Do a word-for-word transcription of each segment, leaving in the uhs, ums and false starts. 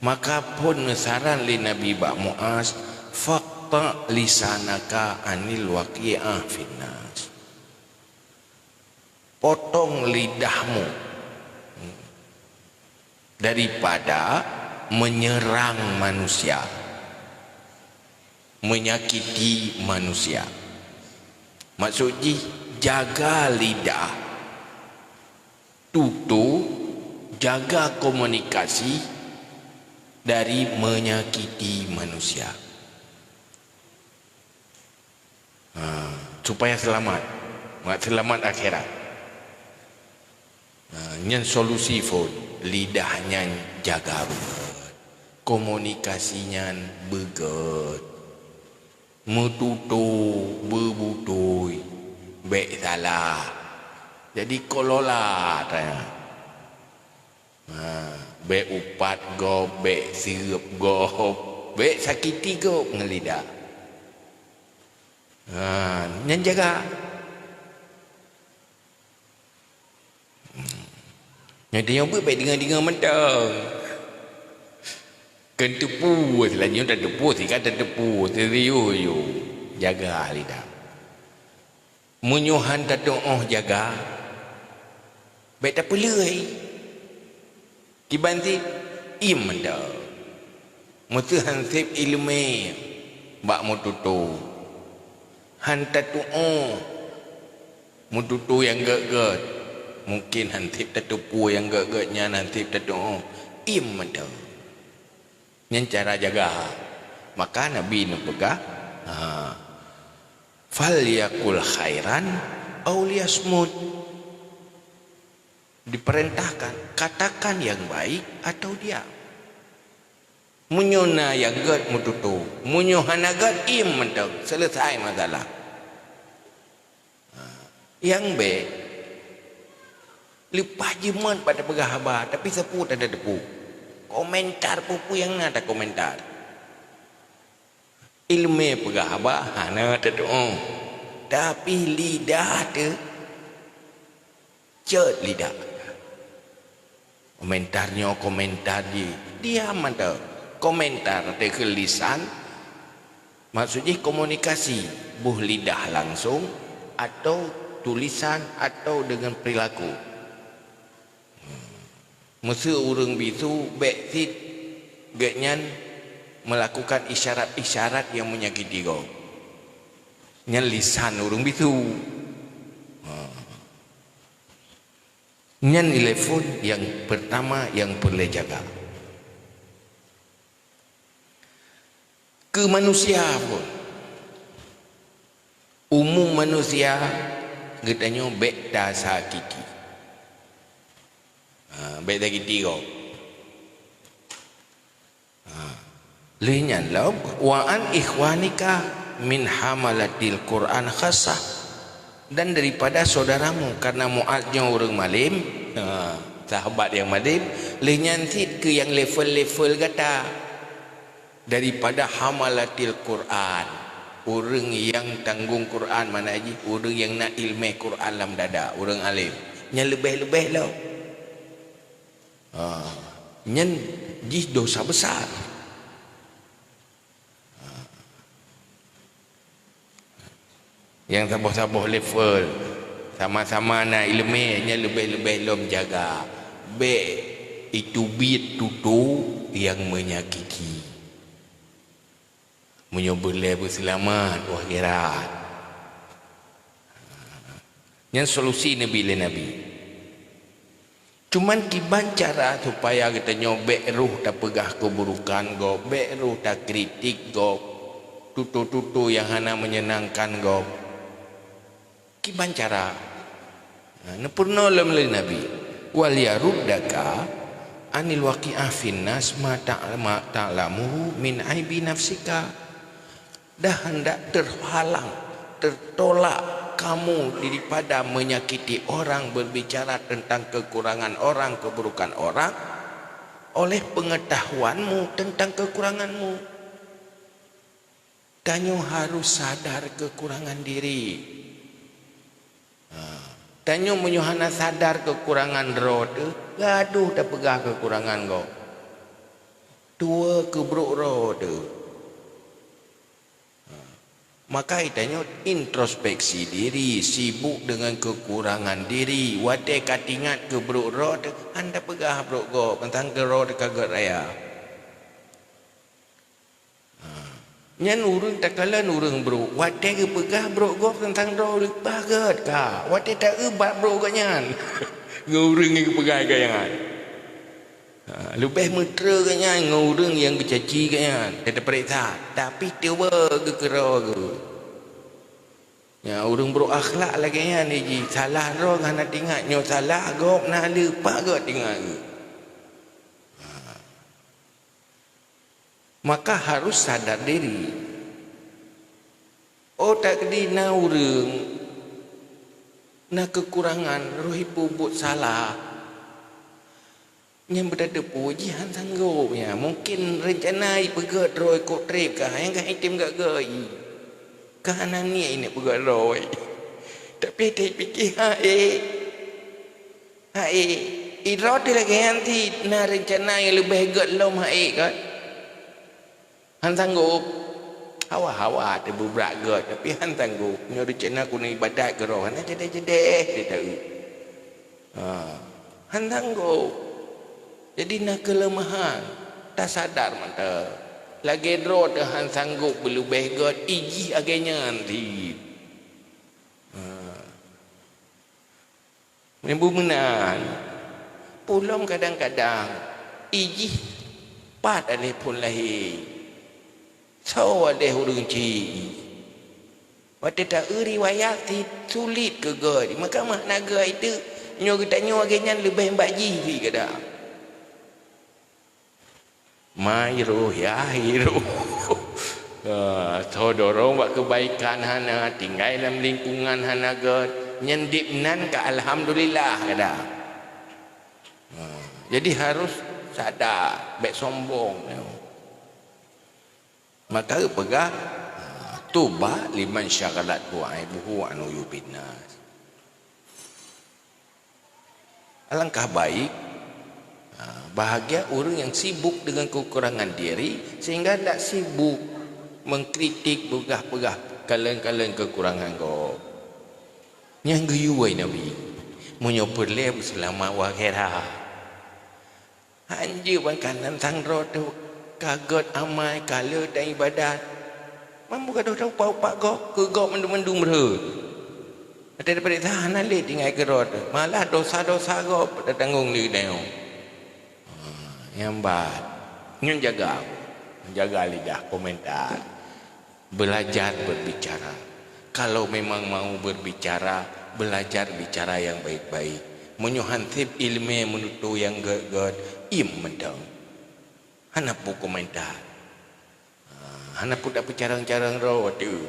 Maka phon neusaran lé Nabi bak Muaz, "Faqta' lisanaka anil waqi'ah finnas." Potong lidahmu daripada menyerang manusia, menyakiti manusia. Maksud jih, jaga lidah, tutoe, jaga komunikasi dari menyakiti manusia. Ha, supaya seulamat, seulamat akhirat. Ha, nyan solusi phon, lidah nyan jaga beugét, komunikasi nyan beugét. Meututoe, beubeutôi, bék salah. Jadi kelola tanyoe. Ha, bék upat gob, bék sireup gob, bék sakiti gob ngon lidah. Ha, nyan jaga. Nyan tanyoe beuet bék deungoe-deungoe mantong. Keu teupeu, selanjutnya tateupeue, sika tateupeue, serius yue. Jaga lidah. Meunyoe han tatu'oh jaga, bék tapeuleueh. Kiban cit, iem mantong. Meuseu han sép iéleumé bak meututoe. Han tatu'oh meututoe nyang gét-gét. Mungken han sép tateupeue nyang gét-gét nyan, han sép tatu'oh. Iem mantong. Nyan cara jaga. Maka Nabi neupeugah, ha, "Falyakul khairan aw liyasmut." Diperintahkan, katakan yang baik atau diam. Meunyoe na nyang gét, meututoe. Meunyoe hana gét, iem mantong. Selesai masalah. Ha, nyang bék, leupah jeuet bak tapeugah haba, tapi sapeue tan tateupeue. Komentar peue-peue nyang na takomentar. Iéleumé peugah haba hana tatu'oh, tapi lidah teuh cot lidah. Komentar nyoe, komentar jih, diam mantong. Komentar teuh keu lisan, maksud jih komunikasi, boh lidah langsung, atau tulisan, atau dengan perilaku. Meuseu ureuëng bisu bék cit gét nyan meulakukan isyarat-isyarat nyang meunyakiti gob. Nyan lisan ureuëng bisu. Ha. Nyan ilée phon nyang peurtama nyang peureulée jaga. Keu manusia phon, umum manusia geutanyoe bék tasakiti. Ha, bék sakiti gob. Ha. Lheueh nyan lom, "Wa an ikhwanika min hamalatil Qur'an khassah." Dan daripada saudaramu, karena Mu'adz nyoe ureuëng malém, ha, sahabat nyang malém, lheueh nyan cit keu nyang level-level gata. Daripada hamalatil Qur'an, ureuëng nyang tanggong Qur'an, makna jih ureuëng nyang na iéleumé Qur'an lam dada, ureuëng além, nyan leubeh-leubeh lom. Ha, nyan jih dosa besar. Ha. Nyang saboh-saboh level, sama-sama na iéleumé, nyan leubeh-leubeh lom jaga. Bék iteubiet tutoe nyang meunyakiti. Meunyoe beureulée beuseulamat u akhirat. Nyan solusi neubi lé Nabi. Cuman kiban cara supaya geutanyoe bék roh tapeugah keuburukan gob, bék roh takritik gob, tutoe-tutoe nyang hana meunyeunangkan gob. Kiban cara? Nah, neupeurunoe lom lé Nabi, "Wal yaruddaka anil waqi'ah finnas ma ta'la-, ma ta'lamuhu min aibi nafsika." Dan hendak terhalang, tertolak kamu daripada menyakiti orang, berbicara tentang kekurangan orang, keburukan orang, oleh pengetahuanmu tentang kekuranganmu. Tanyoe harus sadar kekurangan diri. Ha. Tanyoe meunyoe hana sadar kekurangan droe teuh, gadoh tapeugah kekurangan gob. Tuwoe keu brôk droe teuh. Maka geutanyoe introspeksi diri, sibuk deungon keukurangan diri. Watée ka teuingat keu brôk droe teuh, hana tapeugah brôk gob, mantong keudroe teuh ka gét raya. Ha. Nyan ureuëng takalon ureuëng brôk. Watée geupeugah brôk gob teuntang droe, leupah gét ka. Watée taeu bak brôk gobnyan ngon ureuëng nyang geupeugah gobnyan. Ha, leubeh meutre gobnyan ngon ureuëng nyang geucaci gobnyan. Teupeuriksa, tapi tuwoe geukeudroe geuh. Nyan ureuëng brôk akhlak lagée nyan jih, salah droe hana teuingat, nyoe salah gob na leupah gét teuingat geuh. Ha. Maka harus sadar diri. Oh, takdi na ureuëng na keukurangan, roh ipeubuet salah. Nyang beutateupeue jih han sanggob nyan. Mungken reuncana ipeugét droe kok treb ka, nyang ka item gét-gét i. Ka hana niet ineuk peugét droe. Tapi tapiké, ha, eh. Hai, idroe teuh lagée nyan cit na reuncana nyang leubeh gét lom hai kan? Han sanggob. Hawa-hawa teuh beubrak gét, tapi han sanggob. Nyoe reuncana keuneuk ibadat keudroe, hana cedeh-cedeh teuh taeu. Ha, han sanggob. Jadi na keuleumahan, tasadar mantong. Lagée droe teuh han sanggob beuleubeh gét, ijih lagée nyan cit. Ha. Meunyoe meunan, peue lom kadang-kadang ijih pat aléh phon lahé, soe aléh ureuëng cit. Watée taeu riwayat cit sulet keu gét, maka makna gét itu nyoe geutanyoe lagée nyan leubeh bak jih cit kadang. Mai roh ya hi roh. Ah, soe dorong bak keubaikan hana, tinggai lam lingkungan hana gét, nyan dib nan ka alhamdulillah kada. Ah, jadi harus sadar, bék sombong. Maka geupeugah, ah, "Tuba liman syaghalathu aibuhu an uyubin nas." Alangkah baik, ha, bahagia ureuëng nyang sibuk deungon keukurangan diri, sehingga dak sibuk mengkritik, peugah-peugah kalon-kalon keukurangan gob. Nyang geuyue Nabi, meunyoe peureulée beuseulamat u akhirat. Hanjeuet ban ka nan sang droe teuh ka gét amai, ka le dan ibadat. Mampu gadoh taupat-upat gob, keu gob mandum-mandum rhot. Watée tapeuriksa hana lé tinggai keudroe teuh, malah dosa-dosa gob tatanggong lé geutanyoe. Ha, nyang ban. Nyoe jaga, jaga lidah komentar. Belajar berbicara. Kalau memang mau berbicara, belajar bicara yang baik-baik. Meunyoe han seb iéleumé meututoe nyang gét-gét, iem mantong. Hana peue komentar. Ha, hana peue tapeucarang-carang droe teuh.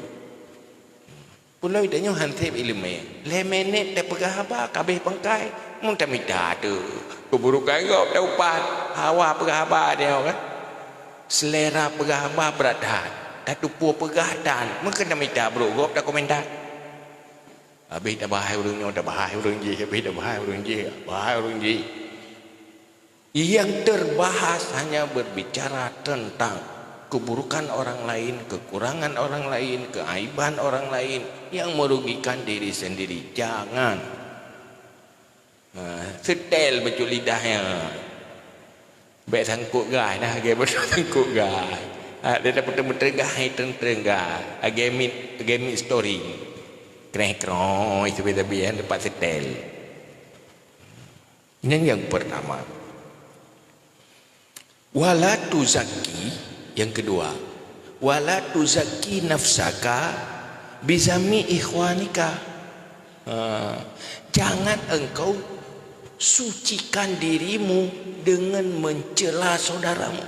Peue lom tanyoe han seb iéleumé. Lhée minét tapeugah haba ka abéh pangkai. Meunyoe tamita teuh, keuburokan gob taupat. Hawa peugah haba tanyoe kan. Seulera peugah haba brat that, tateupeue peugah tan, meukeuna mita brok gob takomentar. Abéh tabahai ureuëng nyoe, tabahai ureuëng jéh, abéh tabahai ureuëng jéh, bahai ureuëng jéh. Yang terbahas hanya berbicara tentang keburukan orang lain, kekurangan orang lain, keaiban orang lain yang merugikan diri sendiri. Jangan. Ha, seutôt bacut lidah nyan. Bék sangkot gai nah, lagée bacut sangkot gai. Ha, dia dapat meuteugah, hai teung-teung gai. Lagée mit, lagée mit story. Kreh-kroh, sabe-sabe nyan teumpat seutôt. Ini yang pertama. Wala tuzakki, yang kedua, wala tuzakki nafsaka bizammi ikhwanika. Ha, jangan engkau sucikan dirimu dengan mencela saudaramu.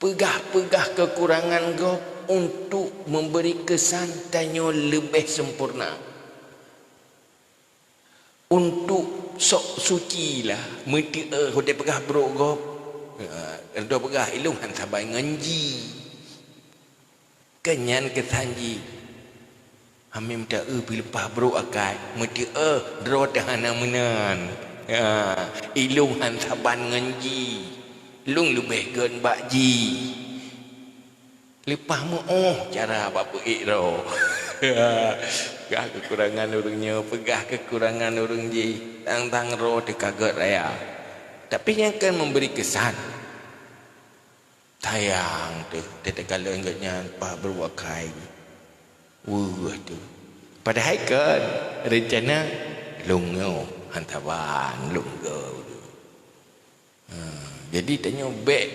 Peugah-peugah kekurangan gob untuk memberi kesan tanyoe leubeh sempurna. Untuk sok suci lah, meuteu'oh watée peugah brok gob. Ha, reudôh peugah, ilong han sabai ngon ji. Keu nyan keusan ji. Hamé meuteu'oh pih leupah brok akai, meuteu'oh droe teuh hana meunan. Ha, ilôn han saban ngon jih. Lôn leubeh gét bak jih. Leupah meu'oh cara bak peuék droe. Peugah keukurangan ureuëng nyoe, peugah keukurangan ureuëng jih, tang-tang droe teuka gét raya. Tapi nyang kön memberi kesan. Sayang teuh, teuka lôn gét nyan pah beuruakai. Weueh teuh. Padahai kön reuncana lôn nyoe han saban lôn gét. Ha, jadi tanyoe bék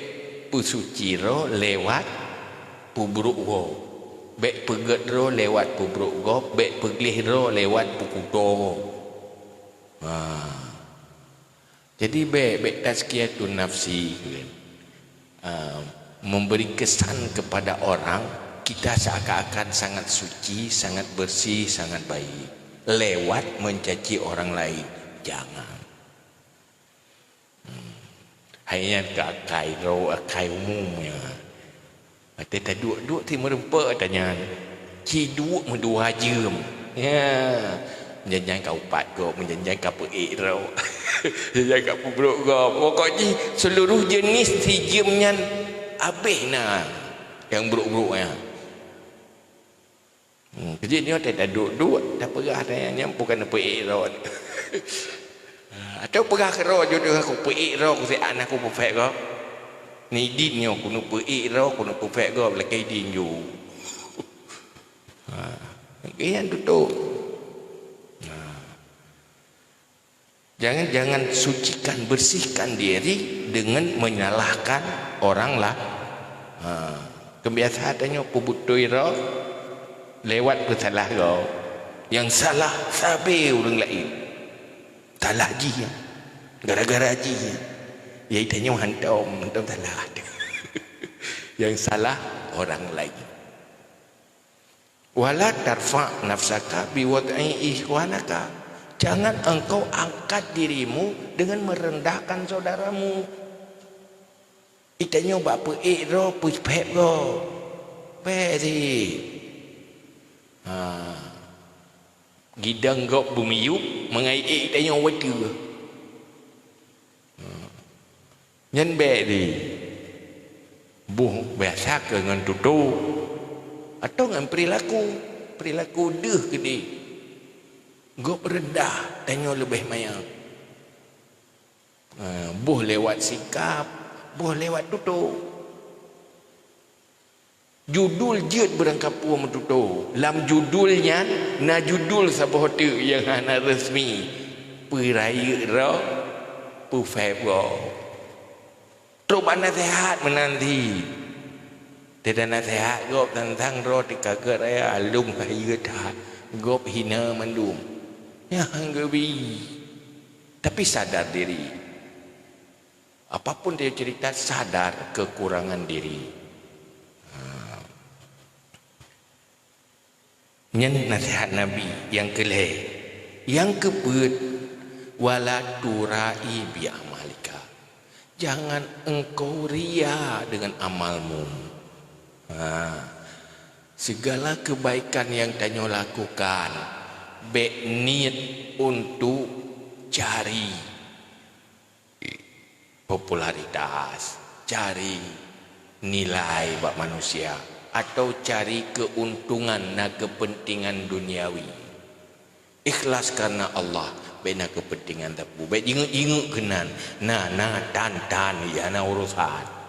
peusuci droe lewat peubrok gob. Bék peugét droe lewat peubrok gob, bék peugleh droe lewat peukuto gob. Ha. Jadi bék, bék tazkiyatun nafsi, kan? Ha, memberi kesan kepada orang kita seakan-akan sangat suci, sangat bersih, sangat baik lewat mencaci orang lain. Jangan. Hmm. Hai nyan keu akai droe, akai umum nyan. Watée taduek-duek ti meureumpok tanyan, ci duek meudua jeuem. Ya, meujan-jan ka upat gob, meujan-jan ka peuék droe. Meujan-jan ka peubrok gob. Pokok jih seuluruh jeunèh si jeuem nyan abéh na nyang brok-brok nyan. Hmm, keu jih nyoe teuka duek-duek, tapeugah tanya nyan bukan peuék droe. Ha, atawa peugah keudroe judôh aku peuék droe, ku siat na ku peufék gob. Ni idin nyoe keuneuk peuék droe, keuneuk peufék gob, lakée idin ju. Ha, nyan tutoe. Ha. Jangan, jangan sucikan, bersihkan diri dengan menyalahkan orang lah. Ha, keubiasaan tanyoe peubeutôi droe lewat peusalah gob. Nyang salah sabe ureuëng laén. Salah jih nyan. Gara-gara jih nyan. Ya, tanyoe hantom, hantom salah. Nyang salah orang laén. "Wala tarfa' nafsaka biwad'i ikhwanaka." Jangan engkau angkat dirimu dengan merendahkan saudaramu. Itanyoe bak peuék droe, peupék gob. Bék sit. Ha. Gidang gob beumiyueb, mangai ék itanyoe watée. Nyan bék di. Boh biasa keu ngon tutoe, atawa ngon perilaku. Perilaku deuh keudeh. Gob rendah, tanyoe leubeh manyang. Eh, boh lewat sikap, boh lewat tutoe. Judul jeuet beurangkapeue meututoe. Lam judul nyan na judul saboh teuk nyang hana resmi. Peurayeuk droe, peuféb gob. Trok bak naseuhat meunan cit. Teuka naseuhat gob teuntang droe teuka gét raya, lôn hayeue that. Gob hina mandum. Nyan geubi. Tapi sadar diri. Apapun dia cerita, sadar kekurangan diri. Ha. Nyan nasihat Nabi nyang keu lhée. Nyang keupeuet, "Wala tura'i bi amalika." Jangan engkau ria dengan amalmu. Ha. Segala kebaikan yang tanyoe lakukan, bék niet untuk cari popularitas, cari nilai bak manusia, atau cari keuntungan, na kepentingan duniawi. Ikhlas karena Allah, bék na kepentingan teupeu, bék jingeuk-jingeuk keunan, na, na, tan, tan, ya na urusan.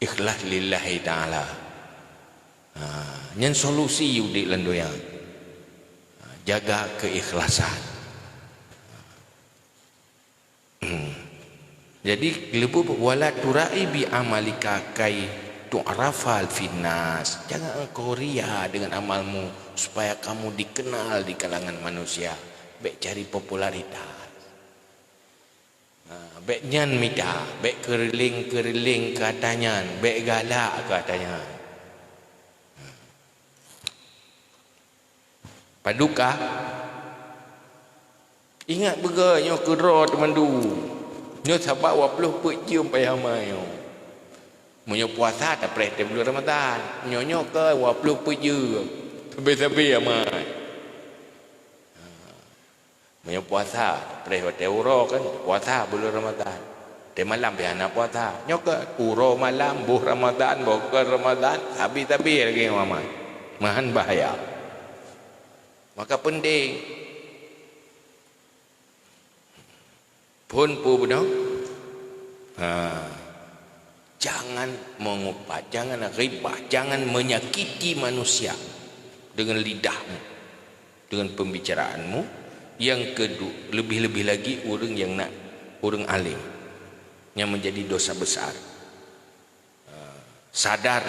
Ikhlas lillahi ta'ala. Ha, nyan solusi udeb lam donya. Ha, jaga keikhlasan. Hmm. Jadi, leubeh, "Wala tura'i bi amalika kai tu'rafa finnas." Jangan engkau ria dengan amalmu supaya kamu dikenal di kalangan manusia. Bék cari popularitas. Ha, bék nyan mita, bék keureuleng-keureuleng keu ata nyan, bék galak keu ata nyan. Padukah? Ingat beugöt nyoe keudroe teumandum. Nyoe sabab dua ploh peuet jeuem payah mai nyoe. Meunyoe puasa tapreh teuh buleuen Ramadhan. Nyoe, nyoe keu dua ploh peuet jeuem. Sabe-sabe amai. Meunyoe puasa, preh watèe uroe kan, puasa buleuen Ramadhan. Watèe malam pih hana puasa. Nyoe keuh uroe malam, boh Ramadhan, boh kon Ramadhan, sabe-sabe lagèe nyoe amat. Meuhan bahaya. Maka penting. Phôn peue bunoe? Ha. Jangan mengupat, jangan ghibah, jangan menyakiti manusia dengan lidahmu, dengan pembicaraanmu. Yang kedua, lebih-lebih lagi ureueng nyang nak, ureueng alim, nyang menjadi dosa besar. Sadar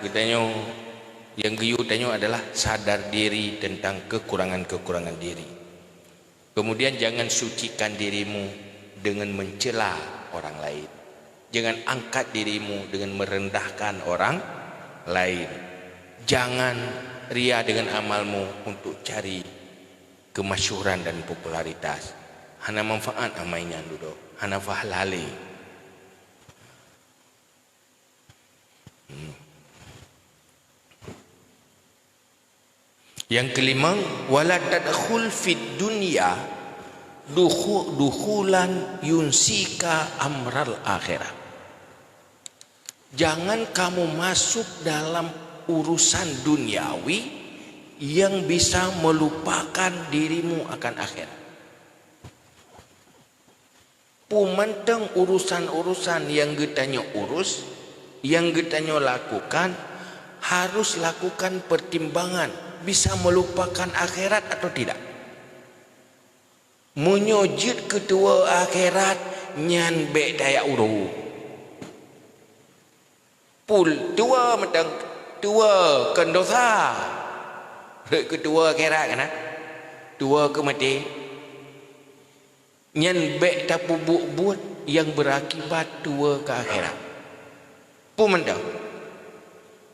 geutanyoe, nyang geuyue tanyoe adalah sadar diri tentang kekurangan-kekurangan diri. Kemudian, jangan sucikan dirimu dengan mencela orang lain. Jangan angkat dirimu dengan merendahkan orang lain. Jangan ria dengan amalmu untuk cari kemasyhuran dan popularitas. Hana manfaat amai nyan dudoe, hana pahala lé. Hmm. Yang kelima, wala tadkhul fid dunya dukhu-, dukhulan yunsika amral akhirah. Jangan kamu masuk dalam urusan duniawi yang bisa melupakan dirimu akan akhirat. Peue mantong urusan-urusan nyang geutanyoe urus, nyang geutanyoe lakukan, harus lakukan pertimbangan, bisa melupakan akhirat atau tidak. Meunyoe jeuet keu tuwoe akhirat, nyan bèk tajak uroe. Pul tuwoe mantong, tuwoe kon dosa. Rhot keu tuwoe akhirat kana? Tuwoe keu maté. Nyan bèk tapeubuet buet nyang beurakibat tuwoe keu akhirat. Peue mantong?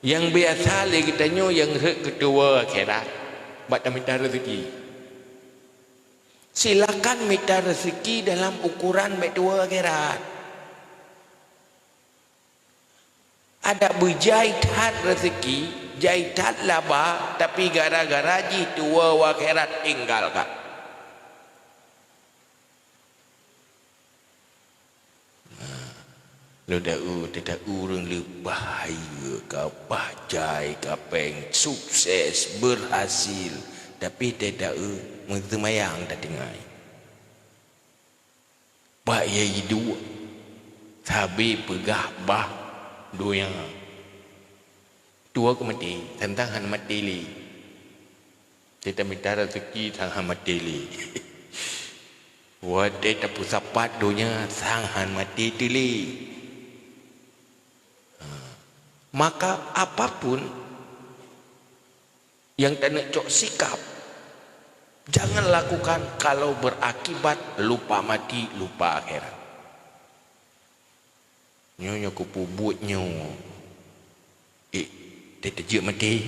Nyang biasa lé geutanyoe nyang rhot keu tuwoe akhirat, bak tamita reuzeki. Silakan mita reuzeki dalam ukoran bèk tuwoe akhirat. Adak beujai that reuzeki, jai that laba, tapi gara-gara jih tuwoe u akhirat tinggalkan. Nah, lôn taeu, teuta ureueng leupah hayeue, ka bah jai, ka péng, sukses, berhasil, tapi teuta eu, meuseumayang tatinggai. Bak ié iduek, sabe peugah bah donya. Tuwoe keu maté, tantang hana maté lé. Teuta mita reuzeki, sang hana maté lé. Watèe tapeusapat donya, sang hana maté teulé. Ha. Maka, apapun nyang taneuk cok sikap, jangan lakukan kalau berakibat lupa mati, lupa akhirat. Nyoe, nyoe kupeubuet nyoe, eh, teujeuet maté.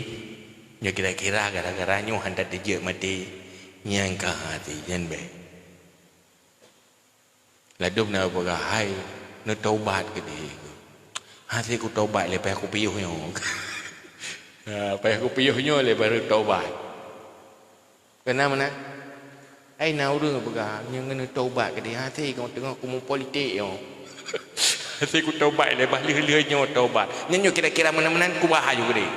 Nyoe kira-kira gara-gara nyoe hana teujeuet maté, nyan ka hase, nyan bèk. Ladôm na peugah, "Hai, neutobat keudéh." "Hase kutobat lé, payah kupiôh nyoe." Ha, payah kupiôh nyoe lé baru tobat. Keunan meunan. Hai na ureueng peugah, "Nyoe keuneuk tobat keudéh, hase teungoh kumeupolitik nyoe." "Hase kutobat lé, bah lheueh-lheueh nyoe tobat." Nyan nyoe kira-kira meunan-meunan kubah aju keudéh.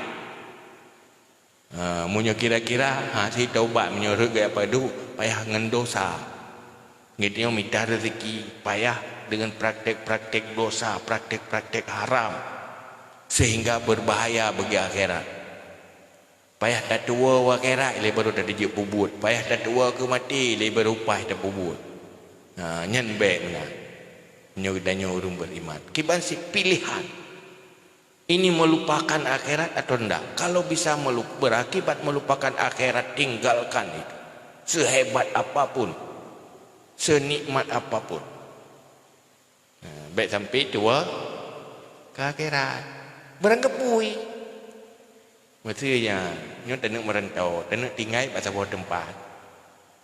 Ha, meunyoe kira-kira, ha, si taubat meunyoe rhot gaya padub, payah ngon dosa. Geutanyoe mita rezeki payah dengan praktek-praktek dosa, praktek-praktek haram, sehingga berbahaya bagi akhirat. Payah tatuwoe u akhirat lé baru tajeuet peubuet, payah tatuwoe keu maté lé baru paih tapeubuet. Ha, nyan bèk meunan. Meunyoe geutanyoe ureueng beriman, kiban cit pilehan. Ini melupakan akhirat atau ndak? Kalau bisa melu-, berakibat melupakan akhirat, tinggalkan itu. Sehebat apapun, senikmat apapun. Nah, bèk sampai tuwoe keu akhirat. Barangkapeue. Maksudnya, nyoe taneuk meurantau, taneuk tinggai bak saboh teumpat.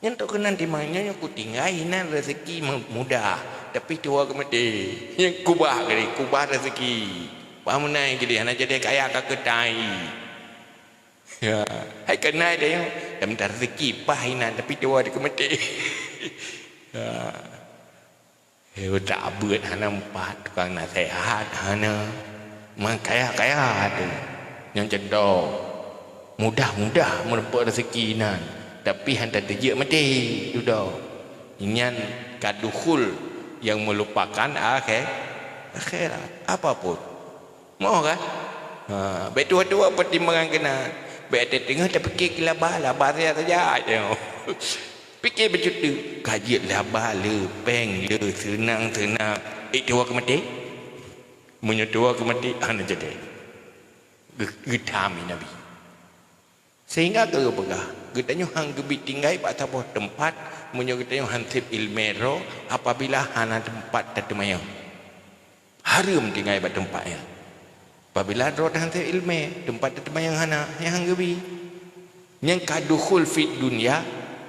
Nyan toh keunan timang nyoe, nyoe kutinggai inan rezeki mu-, mudah, tapi tuwoe keu maté. Nyan kubah keudéh, kubah rezeki. Bah meunan keudéh, hana jadi kaya ka keutai. Ya, hai keunan deh nyoe. Lam rezeki paih inan, tapi tuha teuka maté. Ha. Eh, utak abeuet hana meupat, tukang naseuhat hana. Mang kaya-kaya tu. Nyang ceudoe. Mudah-mudah meurumpok rezeki inan, tapi hana teujeuet maté dudoe. Nyan ka dukhul nyang meulupakan akhé-, akhirat. Apapun. Moh kan? Ha, bèk tuha-tuha peutimbangan keunan. Bèk teungoh tapike keu laba, laba saja-saja. Pike bacut teuk, ka jeuet laba le, péng le, seunang-seunang. Eh, tuha keu maté? Meunyoe tuha keu maté, hana jadi. Geu-, geutam Nabi. Sehingga geupeugah, geutanyoe han geubi tinggai bak saboh teumpat, meunyoe geutanyoe han sép ileumèe droe, apabila hana teumpat tateumayang. Hareuem tinggai bak teumpat nyan. Apabila droe han sép ileumèe, teumpat tateumayang hana, nyan han geubi. Nyan ka dukhul fid dunya,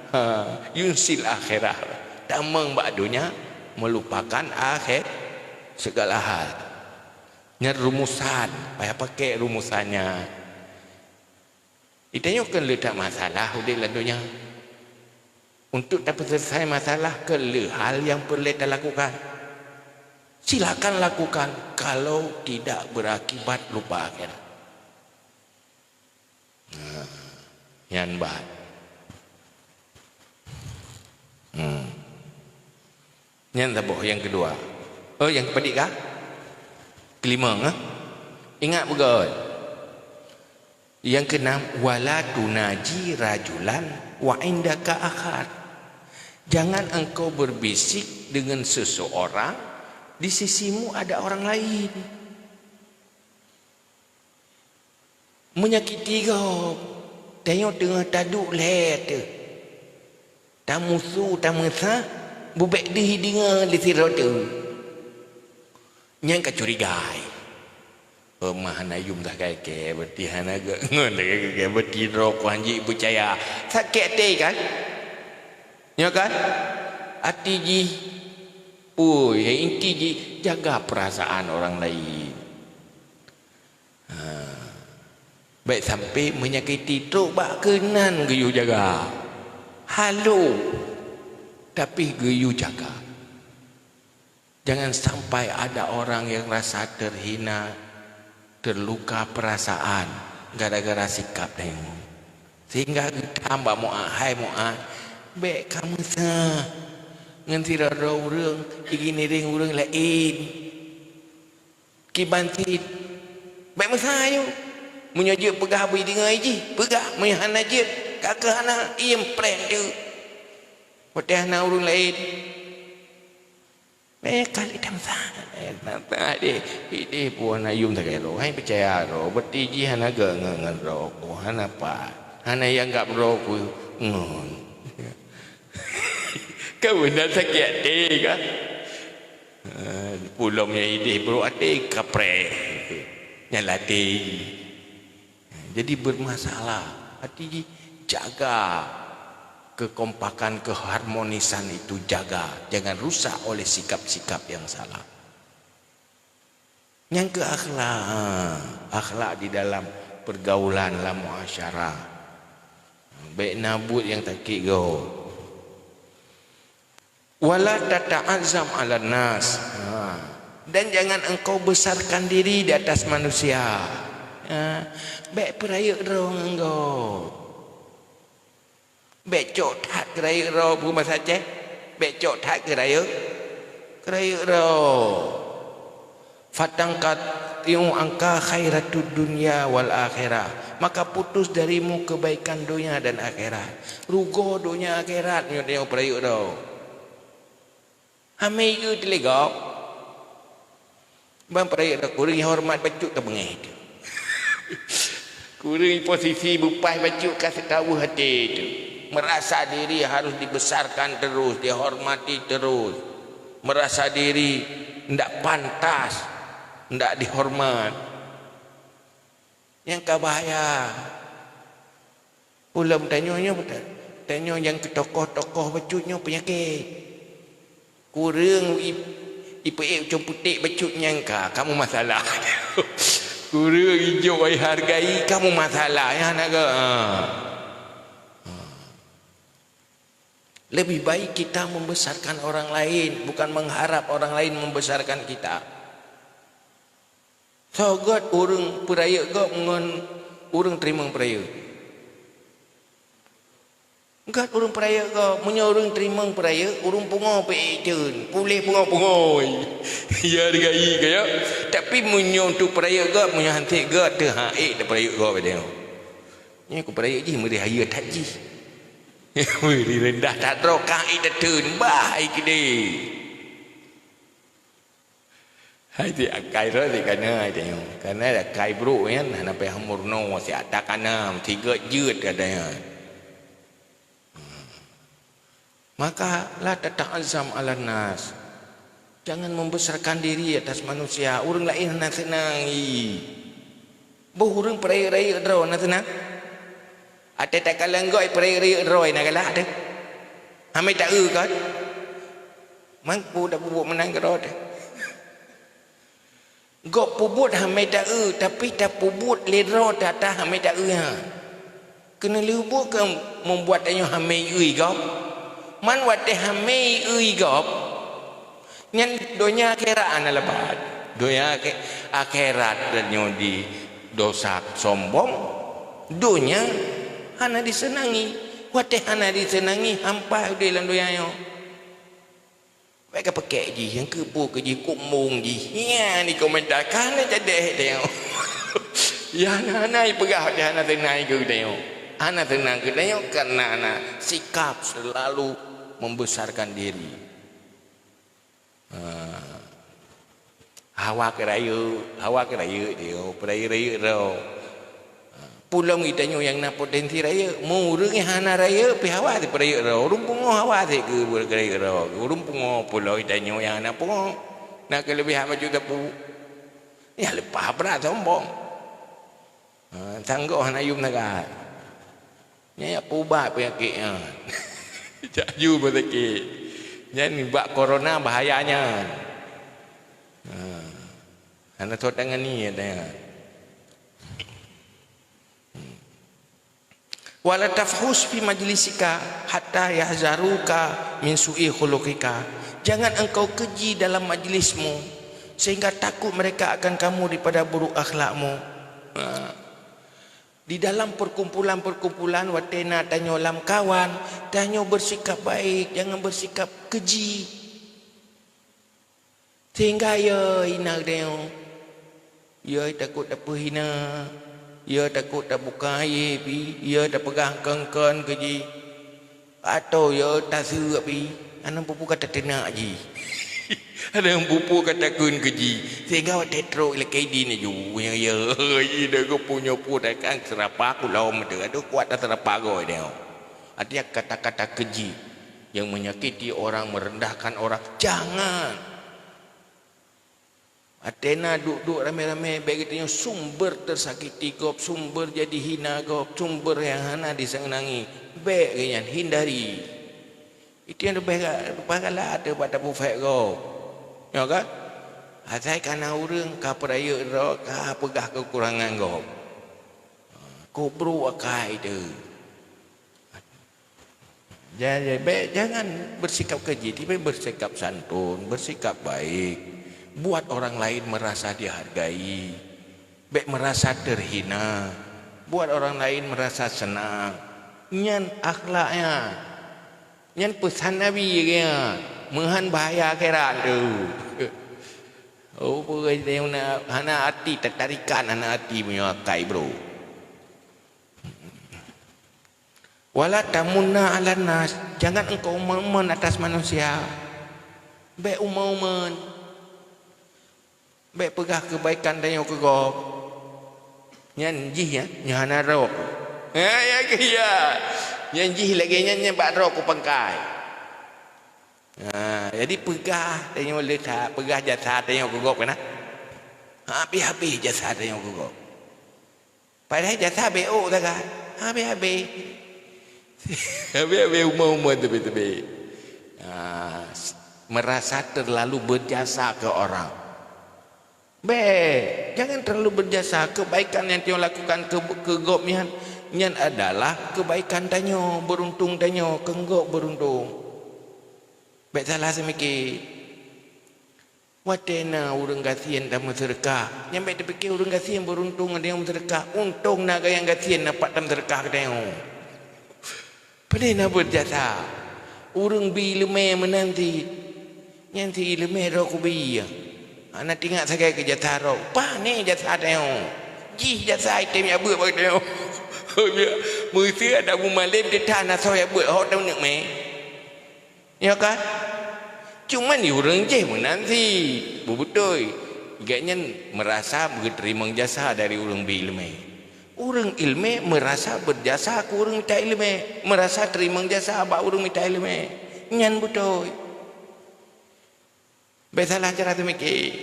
ha, yunsil akhirah. Tamong bak donya, meulupakan akhé-, segala hal. Nyan rumusan, payah paké rumusan nyan. Geutanyoe kon le that masalah udép lam donya. Untuk tapeuselesai masalah, kon le hal nyang peureulèe talakukan. Silakan lakukan, kalau tidak berakibat lupa akhirat. Nah, nyan ban. Hmm. Nyan saboh nyang keudua. Oh, nyang keupadum kah? Keulimong, eh? Ingat beugöt. Nyang keunam, "Wala tunaji rajulan wa indaka akhar." Jangan engkau berbisik dengan seseorang, di sisimu ada orang lain. Menyakiti gob, tanyoe teungoh taduek lhèe teuh. Tamusu, tameusa, bubèk deuh deungoe lé sidroe teuh. Nyan ka curigai. Oh, mah hana yum sagai kèe, berarti hana gèt ngon sagai kèe, berarti droe ku hanjeuet peucaya. Sakét até kan? Nyo kan? Até jih, ui, inti jih jaga perasaan orang lain. Ha. Bèk sampai menyakiti trok bak keunan geuyue jaga. Halo, tapi geuyue jaga. Jangan sampai ada orang yang rasa terhina, terluka perasaan gara-gara sikap tanyoe. Sehingga geutam bak Mu'ad, "Hai Mu'ad, bèk kameusa ngon sidroe-droe ureueng, igiring ureueng laén." Kiban cit, bèk meusa ayue. Meunyoe jeuet peugah bri deungoe jih, peugah. Meunyoe hana jeuet, ka keuh hana, iem preh teuk. Watèe hana ureueng laén. Bèk kali tameusa. Eh, tameusa deh. Ideh pun hana yum sagai droe. Hai peucaya droe. Berarti jih hana gèt ngon, ngon droe ku. Hana pat. Hana ianggap droe ku ngon. Ka beuna sakét até kan? Ha, pulom nyang ideh brok até kapreh. Nyang latih. Jadi bermasalah. Arti jih jaga kekompakan, keharmonisan itu jaga. Jangan rusak oleh sikap-sikap yang salah. Nyang keu akhlak, ha, akhlak di dalam pergaulan, lam muasyarah. Bèk na buet nyang sakét gob. "Wala tata'azzam 'alan nas." Ha. Dan jangan engkau besarkan diri di atas manusia. Ha. Bèk peurayeuk droe ngon gob. Bèk cok that keurayeuk droe, peue basa Aceh? Bèk cok that keurayeuk, keurayeuk droe. "Fatanqati'u 'anka khairatud dunya wal akhirah." Maka putus darimu kebaikan dunia dan akhirat. Rugoe dunia akhirat nyoe tanyoe peurayeuk droe. Hana geuteuligok. Ban peurayeuk droe, kureueng horeumat bacut ka beungéh teuh. Kureueng posisi beupaih bacut ka seutaweuh até teuh. Merasa diri harus dibesarkan terus, dihormati terus. Merasa diri ndak pantas, ndak dihormat. Nyang ka bahaya. Ulôn tanyoe nyoe, tanyoe nyang keu tokoh-tokoh bacut nyoe peunyakét. Kureueng i-, ipeuék ucong putéh bacut nyang ka, kamoe masalah. Kureueng ijok ai hargai, kamoe masalah. Nyan hana gèt. Ha. Ha. Lebih baik kita membesarkan orang lain, bukan mengharap orang lain membesarkan kita. Soe gét ureuëng peurayeuk gob ngon ureuëng teurimong peurayeuk? Gét ureuëng peurayeuk gob, meunyoe ureuëng teurimong peurayeuk, ureuëng pungo pih ék teun, puléh pungo-pungo. Ya, hargai keu ya. Tapi meunyoe untuk peurayeuk gob, meunyoe hanté gét teuh, ha, ék teuh peurayeuk gob, dia. Nyoe keu peurayeuk jih meuri hayeue that jih. Meuri reundah that droe, ka ék teuteun, bah ai keudeh. Hai ti akai roh ti kana ai tanyoe. Kana akai brok nyan hana payah meurunoe siat takana, meusigot jeuet kata nyan. Maka la tata'azzam 'alan nas. Jangan membesarkan diri atas manusia. Ureuëng laén hana seunang i. Boh ureuëng peurayeuk-rayeuk droe na seunang. Até takalon gob peurayeuk-rayeuk droe na galak teuh. Hana taeu kon. Mangku tapeubuet meunan keudroe teuh. Gob peubuet hana taeu, tapi tapeubuet lé droe tata hana taeu nyan. Keuneulheueh buet keu membuat tanyoe hana iui gob. Man watée hana iui gob, nyan donya akhirat hana lebat. Donya akhi-, akhirat tanyoe di dosa sombong, donya hana diseunangi. Watée hana diseunangi, hampa udeb lam donya nyoe. Bèk ka peukék jih, nyang keupeue keu jih, kok mong jih. Nyan di komentar, ka hana jadeh tengok. Ya, hana, hana ipeugah, hana teunang keu tengok. Hana teunang keu tengok, karena na sikap selalu membesarkan diri. Ha. Hawa keu rayeuk, hawa keu rayeuk tengok, peurayeuk-rayeuk droe. Peulom geutanyoe nyang na potensi rayeuk. Meu ureueng nyang hana rayeuk pih hawa teuh peurayeuk droe. Ureueng pungo hawa teuh keu rayeuk droe. Ureueng pungo peulom geutanyoe nyang hana pungo. Na keuleubeh haba ju teupeu. Nyang leupah brat sombong. Ha, sanggoh hana yum sagai. Nyan jak peuubat peunyakét nyan. Jak ju beusakét. Nyan bak corona bahaya nyan. Ha. Hana soe tangani nyan. Wala tafhush fi majlisika hatta yahzaruka min su'i khuluqika. Jangan engkau keji dalam majlismu, sehingga takut mereka akan kamu daripada buruk akhlakmu. Ha. Di dalam perkumpulan-perkumpulan, watée na tanyoe lamkawan, tanyoe bersikap baik, jangan bersikap keji. Sehingga ya hina tanyoe. Ya takot tapeuhina, ya takot tabuka aib, ya tapeugah kon-kon keu jih, atau ya taseuk pih, hana peue-peue ka tateunak jih. Hana peue-peue ka takheun keu jih. Sehingga watée trok ilakée idin laju, ya, ya, ya, dah geupunyueng pun akan seurapa kulom teuh. Aduh, kuat dah seurapa goe nyoe. Artinya kata-kata keji yang menyakiti orang, merendahkan orang, jangan. Watée na duek-duek ramé-ramé, bék geutanyoe sumber teusakiti gob, sumber jadi hina gob, sumber nyang hana diseunangi. Bék geuhnyan, hindari. Itu nyang leubeh ga-, leubeh galak teuh bak tapeuphét gob. Nyoe kan? Asai ka na ureueng ka peurayeuk droe, ka peugah keukurangan gob. Kok brok akai teuh. Ja-, ja-, bék, jangan bersikap keji, tapi bersikap santun, bersikap baik. Buat orang lain merasa dihargai. Bék merasa terhina. Buat orang lain merasa senang. Nyan akhlaknya. Nyan peusan Nabi nyan. Meuhan bahaya akhirat teuh. Oh, peue hana, hana até tatarikan, hana até meunyoe akai, bro. Wala tamunna 'alan nas, jangan engkau umeuen-umeuen atas manusia. Bék umeuen-umeuen. Bék peugah keubaikan tanyoe keu gob. Nyan jih, ya, nyan hana droe ku. Ha, ya, ya. Nyan jih lagée nyan, nyan bak droe ku pangkai. Ha, jadi peugah tanyoe le that, peugah jasa tanyoe keu gob keunan. Habéh-habéh jasa tanyoe keu gob. Padahai jasa bék ôk sagai. Habéh-habéh. Habéh-habéh umeuen-umeuen teubiet-teubiet. Ah, s-, merasa terlalu berjasa ke orang. Bék, jangan terlalu berjasa. Kebaikan yang tanyoe lakukan ke, ke gob nyan, nyan adalah kebaikan tanyoe, beruntung tanyoe, keu gob beruntung. Bék salah seumike. Watée na ureuëng gasien tameuseudeukah, nyan bék teupike ureuëng gasien beuruntung ada nyang meuseudeukah. Untông na gayang gasien na pat tameuseudeukah keu tanyoe. Pane na beujasa. Ureuëng bi iéleumé meunan cit. Nyan si iéleumé droe kubi. Hana tingat sagai keu jasa droe. Pane jasa tanyoe. Jih jasa item nyang beuet bak tanyoe. Meuseu ada mumalém teuta na soe nyang beuet hok tanyoe mé. Ya kan? Cuman di ureuëng jih meunan cit. Beutôi. Gobnyan meurasa geuteurimong jasa dari ureuëng bi iéleumé. Ureuëng iéleumé meurasa beujasa keu ureuëng mita iéleumé, meurasa teurimong jasa bak ureuëng mita iéleumé. Nyan beutôi. Bék salah cara teumike.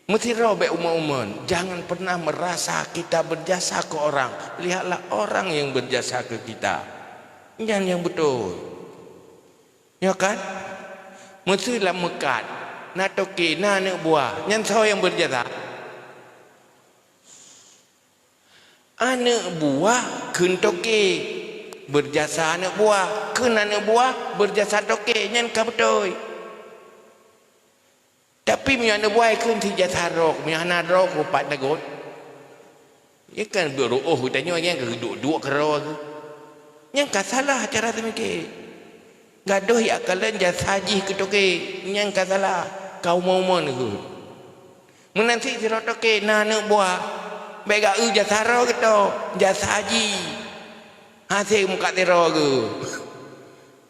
Meusidroe bék umeuen-umeuen, jangan pernah merasa kita berjasa ke orang. Lihatlah orang yang berjasa ke kita. Nyan nyang beutôi. Ya kan? Meuseu lam meukat, na toke, na aneuëk buah, nyan soe nyang beujasa? Aneuëk buah kheun toke, beujasa aneuëk buah, kheun aneuëk buah, beujasa toke, nyan ka beutôi. Tapi meunyoe aneuëk buah kheun si jasa droe, meunyoe hana droe, keu pat neugôt. Ia kan beuruôh geutanyoe nyang geuduek-duek keudroe geuh. Nyang ka salah cara teumike. Gadôh iakalon jasa jih keu toke, nyang ka salah, ka umeuen-umeuen geuh. Meunan cit sidroe toke na aneuëk buah, bék geu jasa droe geuto, jasa jih. Hase muka sidroe geuh.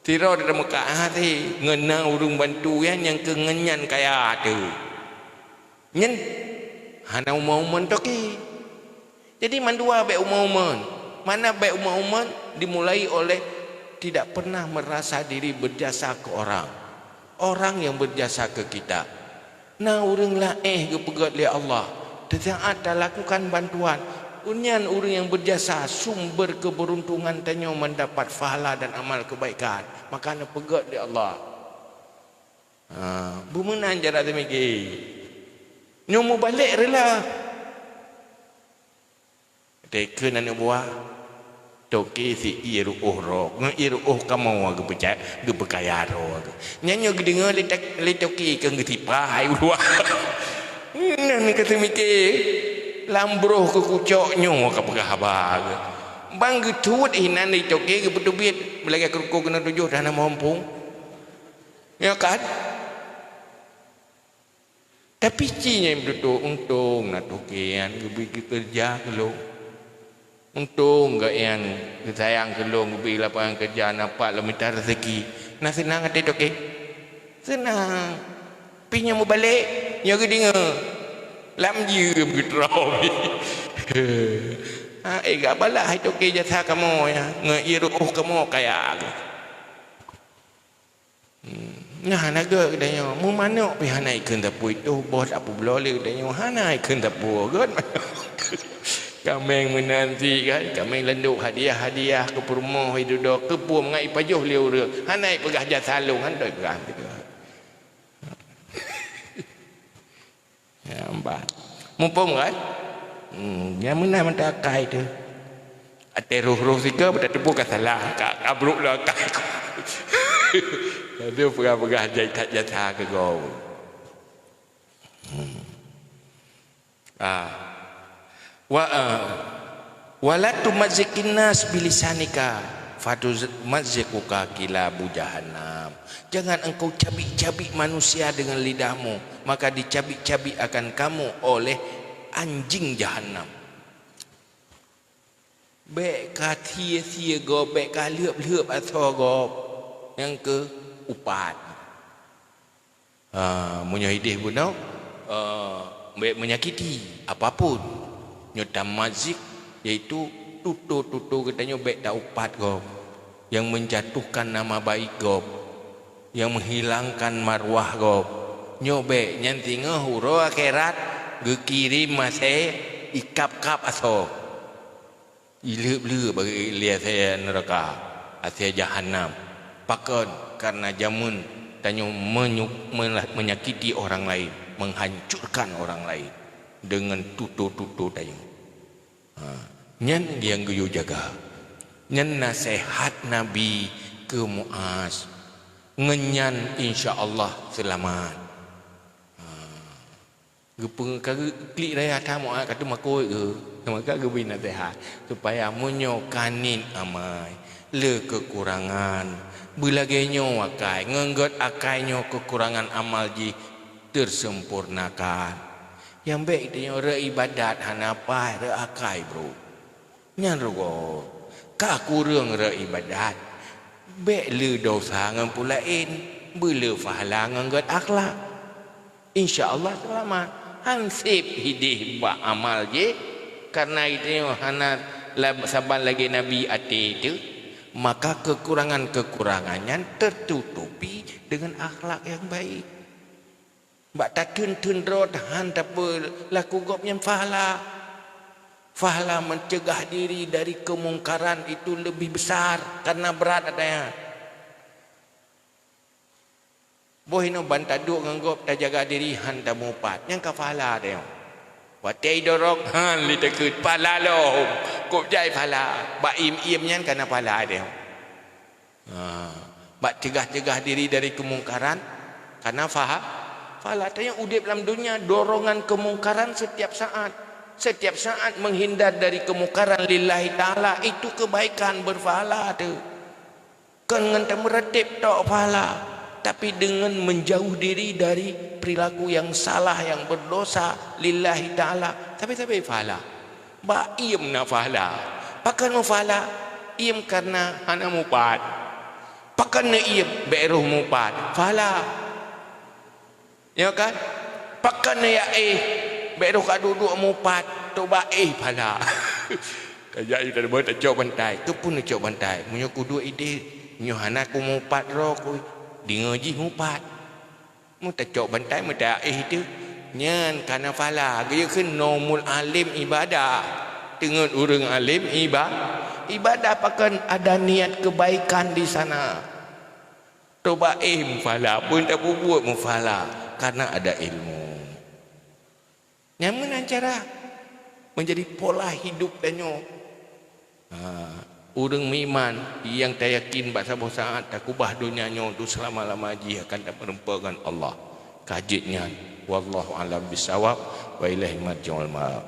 Sidroe teuka muka hase ngon na ureuëng bantu nyan nyang keu ngon nyan kaya teuh. Nyan hana umeuen-umeuen toke. Jadi mandua bék umeuen-umeuen. Mana bék umeuen-umeuen dimulai oleh tidak pernah merasa diri berjasa ke orang. Orang yang berjasa ke kita. Na ureuëng laén geupeugét lé Allah, teusaat talakukan bantuan, nyan ureuëng nyang beujasa sumber keubeuruntungan tanyoe mendapat pahala dan amal kebaikan, maka neupeugét lé Allah. Ha, beumeunan cara teumike. Nyoe mubalek rila. Teuka aneuëk buah, toke si ié ruôh droe, ngon ié ruôh kamoe geupeucaya, geupeukaya droe. Nyan nyoe geudeungoe lé toke keu geutipa hai uluwa. Nyan ka teumike, lam broh keu kucok nyoe ka peugah haba. Ban geutuwot inan lé toke geupeuteubiet, beulagée keurukoh keunoe tujoh dan hana muphom. Ya kan? Tapi ci nyang beutôi untông na toke nyan geubri keureuja keu lôn. Untông gobnyan geusayang keu lôn geubri lapangan keureuja na pat lôn mita reuzeki. Na seunang até toke? Seunang. Pih nyoe mubalek, nyoe geudeungoe. Lam jeuem geutroe. Ha, eh, gak balah hai toke jasa kamoe nyan, ngon ié ruôh kamoe kaya. Hmm. Nyan hana gét geutanyoe. Meumanök pih hana ikheun sapeue, toh boh sapeue bloe lé geutanyoe, hana ikheun sapeue gét. Kaméng meunan cit kan, kaméng landok hadiah-hadiah keu peurumoh, idudoe keu phom ngat ipajoh lé ureuëng, hana ipeugah jasa lôn, hana ipeugah. Ya, bah. Muphom kan? Hmm, nyang meunan mata akai teuh. Até roh-roh sigoe beutateupeue ka salah, ka, ka brok lom akai. Laju peugah-peugah jai that jasa keu gob. Hmm. Ah. Wa, ah. "Wala tumazziqin nas bilisanika, fatumazziquka kilabu jahannam." Jangan engkau cabik-cabik manusia dengan lidahmu, maka dicabik-cabik akan kamu oleh anjing jahanam. Bék ka thie-thie gob, bék ka lheueb-lheueb asoe gob, nyang keu upat. Ha, meunyoe idéh bunoe, eh, bék menyakiti apapun. Nyoe tamazziq, yaitu tutoe-tutoe geutanyoe bék taupat gob, nyang menjatuhkan nama baik gob, nyang menghilangkan marwah gob. Nyoe bék, nyan singoh uroe akhirat geukirém asèe ikab-kab asoe. Ileueb-leueb lé asèe neuraka, asèe jahanam. Pakon? Kareuna jameun tanyoe menyu-, mela-, menyakiti orang lain, menghancurkan orang lain dengan tutoe-tutoe tanyoe. Ha, nyan nyang geuyue jaga. Nyan naseuhat Nabi keu Muaz. Ngon nyan, insya Allah, seulamat. Ha. Geupeu-, ka geu-, klik raya that Mu'adz ka teumakot geuh. Maka geubri naseuhat supaya meunyoe ka niet amai le keukurangan, beulagée nyoe akai, ngon gét akai nyoe keukurangan amal jih teuseumpurnakan. Nyang bék tanyoe reu iébadat hana paih reu akai, bro. Nyan rugoe, ka kureueng reu iébadat, bék le desya ngon peue laén, beule pahala ngon gét akhlak. Insya Allah seulamat. Han seb hideh bak amal jih, kareuna geutanyoe hana la-, saban lagée Nabi até teuh, maka keukurangan-keukurangan nyan teututupi deungon akhlak nyang baik. Bak tatheun-theun droe tahan tapeulaku gob nyan pahala. Pahala mencegah diri dari kemungkaran itu lebih besar karena berat adanya. Boh inoe ban taduek ngon gob tajaga diri han tamupat, nyang ka pahala adanya. Watée idorong han lé takheun pahala lom, kok jai pahala, bak iem-iem nyan kana pahala adanya. Ha, bak cegah-cegah diri dari kemungkaran, karena paha-, pahala. Tanyoe udeb lam dunia, dorongan kemungkaran setiap saat. Setiap saat menghindar dari kemungkaran lillahi ta'ala, itu kebaikan berpahala tu. Kon ngon tameuratéb tok pahala, tapi dengan menjauh diri dari perilaku yang salah, yang berdosa lillahi ta'ala, tapi-tapi pahala. Bak iem na pahala. Pakon meupahala? Iem kareuna hana mupat. Pakon neuiem? Bék roh mupat. Pahala. Ya kan? Pakon neuyak éh? Bék roh ka duek-duek mupat. Tobat éh pahala. Tajak yu teudeubeuet tacok bantai. Keupeue neucok bantai? Meunyoe kuduek ideh, nyoe hana kumupat droe ku, deungoe jih mupat. Meutacok bantai, meutayak éh teuh, nyan kana pahala. Geuyue kheun nomul além ibadah. Teungeut ureuëng além iba-, ibadah pakon ada niat kebaikan di sana. Tobat éh meupahala, peue tapubuet meupahala, karena ada ilmu. Nyan meunan cara menjadi pola hidup tanyoe. Ha, ureuëng meuiman nyang tayakin bak saboh saát takubah donya nyoe untuk selama-lama jih akan tameureumpok ngon Allah. Ka jeuet nyan. Wallahu a'lam bissawab. Wa ilaihi marji'ul ma'ab.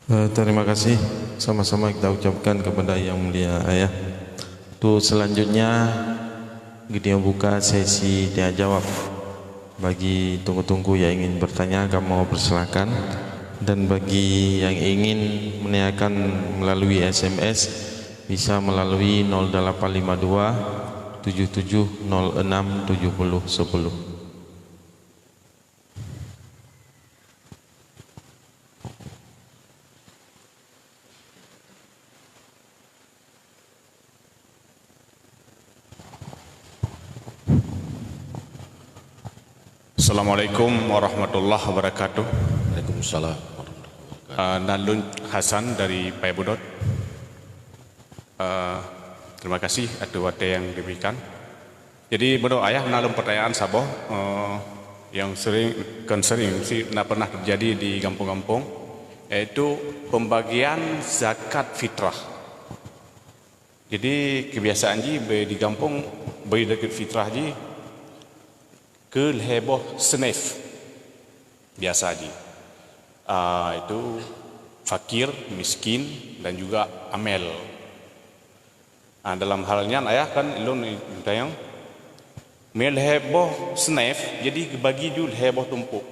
Eh, terima kasih sama-sama kita ucapkan kepada Yang Mulia Ayah. Untuk selanjutnya, kita buka sesi tanya jawab. Bagi tungku-tungku yang ingin bertanya, kamoe persilakan. Dan bagi yang ingin menanyakan melalui S M S, bisa melalui nol delapan lima dua, tujuh tujuh nol enam tujuh puluh sepuluh. Assalamualaikum warahmatullahi wabarakatuh. Waalaikumsalam warahmatullahi wabarakatuh. Ah, nan lôn Hasan dari Paibudot. Ah, terima kasih atas waktu yang diberikan. Jadi, meunurot ayah na lôn pertanyaan saboh, eh, yang sering, kon sering, mesti na pernah terjadi di gampông-gampông, yaitu pembagian zakat fitrah. Jadi, kebiasaan jih beu di gampông beu zakat fitrah jih keu lhée boh snif biasa jih. Ah, itu fakir, miskin, dan juga amil. Ah, dalam hal nyan, ayah kan lôn tanyong, meulhée boh snif, jadi geubagi ju lhée boh tumpôk.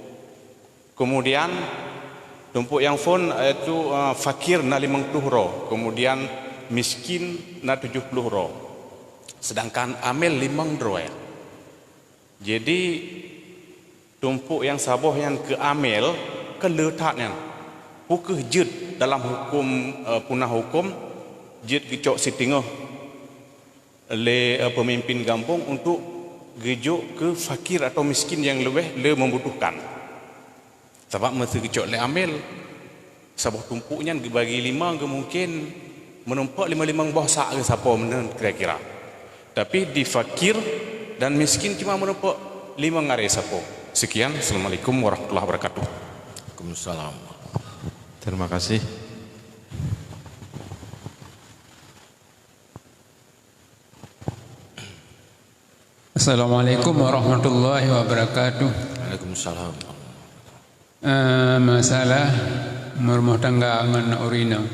Kemudian, tumpôk nyang phon, yaitu, ah, fakir na limong ploh droe, kemudian miskin na tujoh ploh droe. Sedangkan amil limong droe. Jadi, tumpôk nyang saboh nyan keu amil, keu le that nyan. Peu kheueh jeuet dalam huköm, eh, punah huköm, jeuet geucok siteungoh lé, eh, peumimpin gampông untuk geujok keu fakir atau miskin nyang leubeh le membutuhkan. Sabab meuseu geucok lé amil, saboh tumpôk nyan geubagi lima, geu mungken meunumpok lima-lima boh sak geusapoe meunan kira-kira. Tapi di fakir dan miskin cuma meunumpok lima ngaré sapoe. Sekian, Assalamualaikum warahmatullahi wabarakatuh. Waalaikumsalam. Terima kasih. Assalamualaikum warahmatullahi wabarakatuh. Waalaikumsalam. Eh, masalah meureumoh tangga ngon ureueng inong.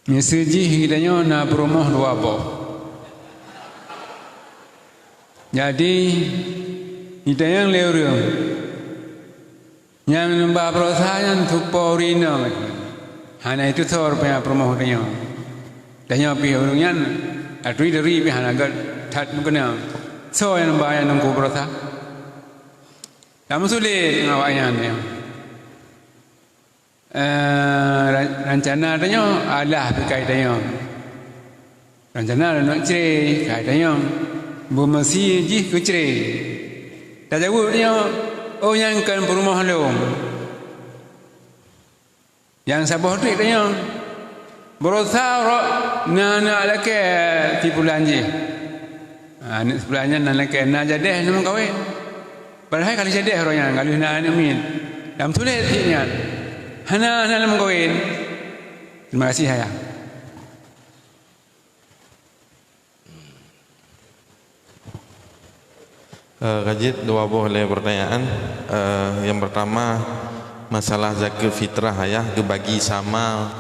Miseue jih geutanyoe na peurumoh dua boh. Jadi, geutanyoe lé ureueng nyang neuba baroesa nyan tupo ureueng inong. Hana itusoe rupanya peurumoh geutanyoe. Tanyoe pih ureueng nyan, aturi deuri pih hana gét that meukeunong. Soe nyang neuba nyang teungku baroesa? Tameusulet ngon awaknyan nyoe. Eh, ran-, rancana tanyoe adalah pikai tanyoe. Rancana lôn cre, kai tanyoe. Beumeusie jih keu cre. Tajaweueb tanyoe, "Oh, nyan kon peurumoh lôn." Nyang saboh treuk tanyoe. Baroesa uroe na aneuk lakée si pulan jih. Ha, aneuk si pulan nyan na lakée, na jadéh na meukawen. Padahai ka lheueh jadéh uroe nyan, ka lheueh na aneuk miet. Tameusulet cit nyan. Hana, hana lom meukawen. Terima kasih, Ayah. Eh, ka jeuet dua boh lé pertanyaan. Eh, yang pertama, masalah zakat fitrah, Ayah, geubagi sama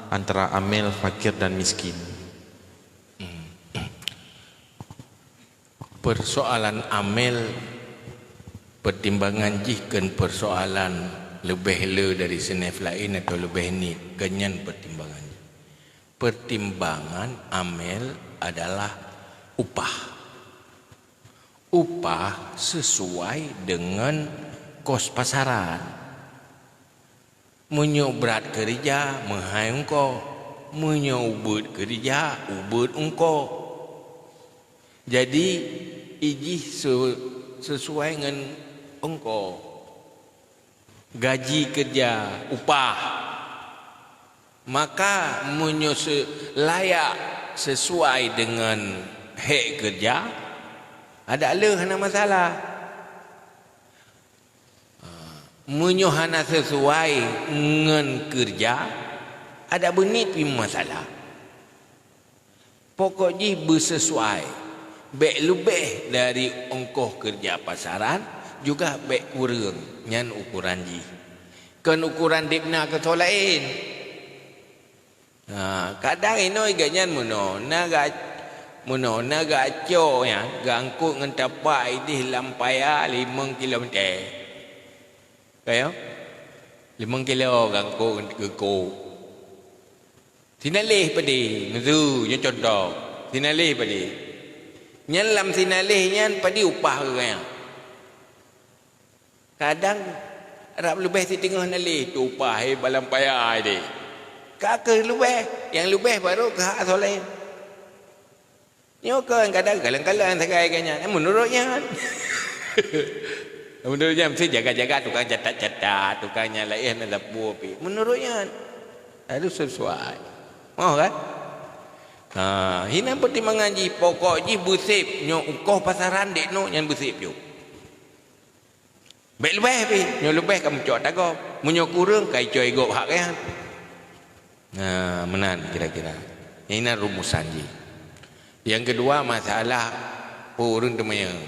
antara amil, fakir dan miskin. Persoalan amil, pertimbangan jih kon persoalan leubeh le dari seunif laén atau leubeh niet, kon nyan pertimbangan jih. Pertimbangan amil adalah upah. Upah sesuai dengan kos pasaran. Meunyoe brat keurija, meuhai ungkoh. Meunyoe ubeuet keurija, ubeuet ungkoh. Jadi, ijih se-, sesuai ngon ungkoh. Gaji keurija, upah. Maka, meunyoe se-, layak sesuai deungon hék keurija, adak le hana masalah. Meunyoe hana sesuai ngon keurija, adak beuniet pih masalah. Pokok jih beusesuai, bék leubeh dari ongkoh keurija pasaran, juga bék kureueng, nyan ukoran jih. Kon ukoran deb na keu soe laén. Ha, kadang inoe geuh nyan meunoe, na ga-, meunoe, na geucok nyan, geuangkot ngon tapak ideh lam paya limong kilometer. Ka nyo? Limong kilo geuangkot ngon geukok. Sinaleh padé, meusu, nyoe cuntoh. Sinaleh padé. Nyan lam sinaleh nyan padé upah geuh nyan. Kadang rab leubeh siteungoh naleh teu upah, eh, balam paya deh. Ka keuh leubeh, nyang leubeh baru keuhak soe laén. Nyoe kon kadang kalon-kalon sagai geuh nyan, eh, meunurot nyan. Meunurot nyan meusti jaga-jaga tukang catat-catat, tukang nyang laén na sapeue pi. Meunurot nyan harus sesuai. Moh kan? Ha, hinan pertimbangan jih, pokok jih beuseb, nyoe ongkoh pasaran dek nyoe nyan beuseb jok. Bék leubeh pih, nyoe leubeh ka meucok tagob. Meunyoe kureueng ka icok igob hak geuh nyan. Nah, meunan kira-kira. Inan rumusan jih. Nyang keudua, masalah peue ureueng teumanyong.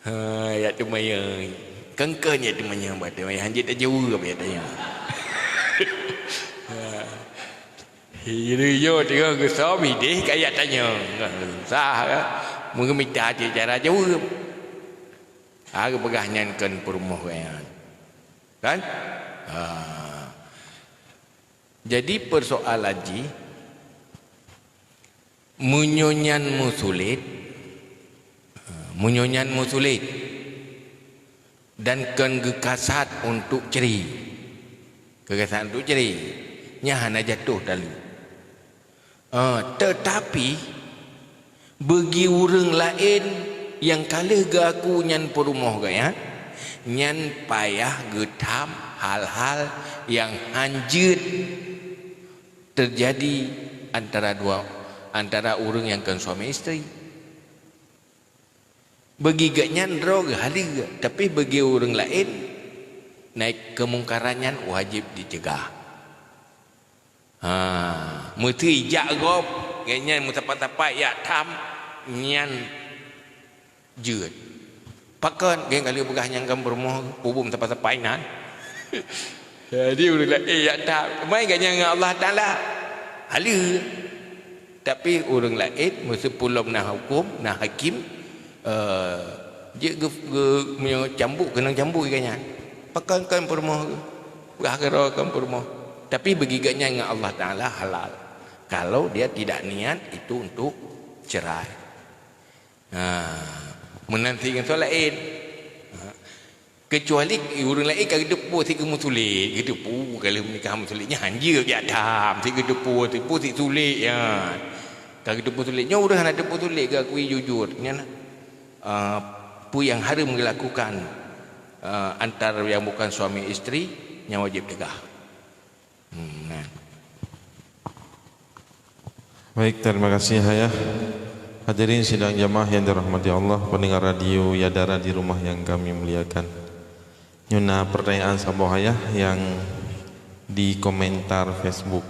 Ha, jak teumanyong. Kengken jak teumanyong, bah teumanyong. Hanjeuet tajaweueb jak tanyong. Ha. Hireuen teungoh geusom ideh ka jak tanyong. Sah ka? Meungeumita cit cara jaweueb. Ha, geupeugah nyan kon peurumoh geuh nyan. Kan? Ha. Jadi, persoalan jih, meunyoe nyan meusulet, ha, meunyoe nyan meusulet dan kon geukasat untuk cre, geukasat untuk cre, nyan hana jatoh taleuek. Ah, teutapi, bagi ureueng laén nyang ka lheueh geuaku nyan peurumoh geuh nyan, nyan payah geutham hal-hal nyang hanjeuet teujadi antara dua, antara ureueng nyang kon suami isteri. Bagi geuh nyan droe geuh haleue, tapi bagi ureueng laén, Naik keumungkaran nyan wajéb jiceugah. Ha, meuteujak gob, gobnyan meusapat-sapat jak tham, nyan jeuet. Pakon, geng kali peugah nyang kan peurumoh, pubum sapat-sapat inan. Jadi ureuëng laén jak tham, mai gobnyan ngon Allah Taala. Haleue. Tapi ureuëng laén, meuseupulom na huköm, na hakém, eh, jeuet geu-, geu-, meunyoe cambuk, keunong cambuk gobnyan. Pakon kan peurumoh geuh. Peugah keudroe kan peurumoh. Tapi bagi gobnyan ngon Allah Taala halal. Kalau dia tidak niat itu untuk cerai. Ha, meunan sit ngon soe laén. Ha. Keucuali ureuëng laén ka geuteupeue sit geumeusulet, geuteupeue ka lheueh meunikah meusulet, nyan hanjeuet jak tham sit geuteupeue, teupeue sit sulet nyan. Ka geuteupeue sulet. Nyoe ureuëng hana teupeue sulet, geukui jujur. Nyan, ah, peue nyang hareuem geulakukan, ah, antara nyang bukan suami istri, nyan wajéb ceugah. Hmm, nah. Baik, terima kasih, Ayah. Hadirin sidang jamaah yang dirahmati Allah, pendengar radio Yadara di rumah yang kami muliakan. Nyoe na pertanyaan saboh, Ayah, yang di komentar Facebook.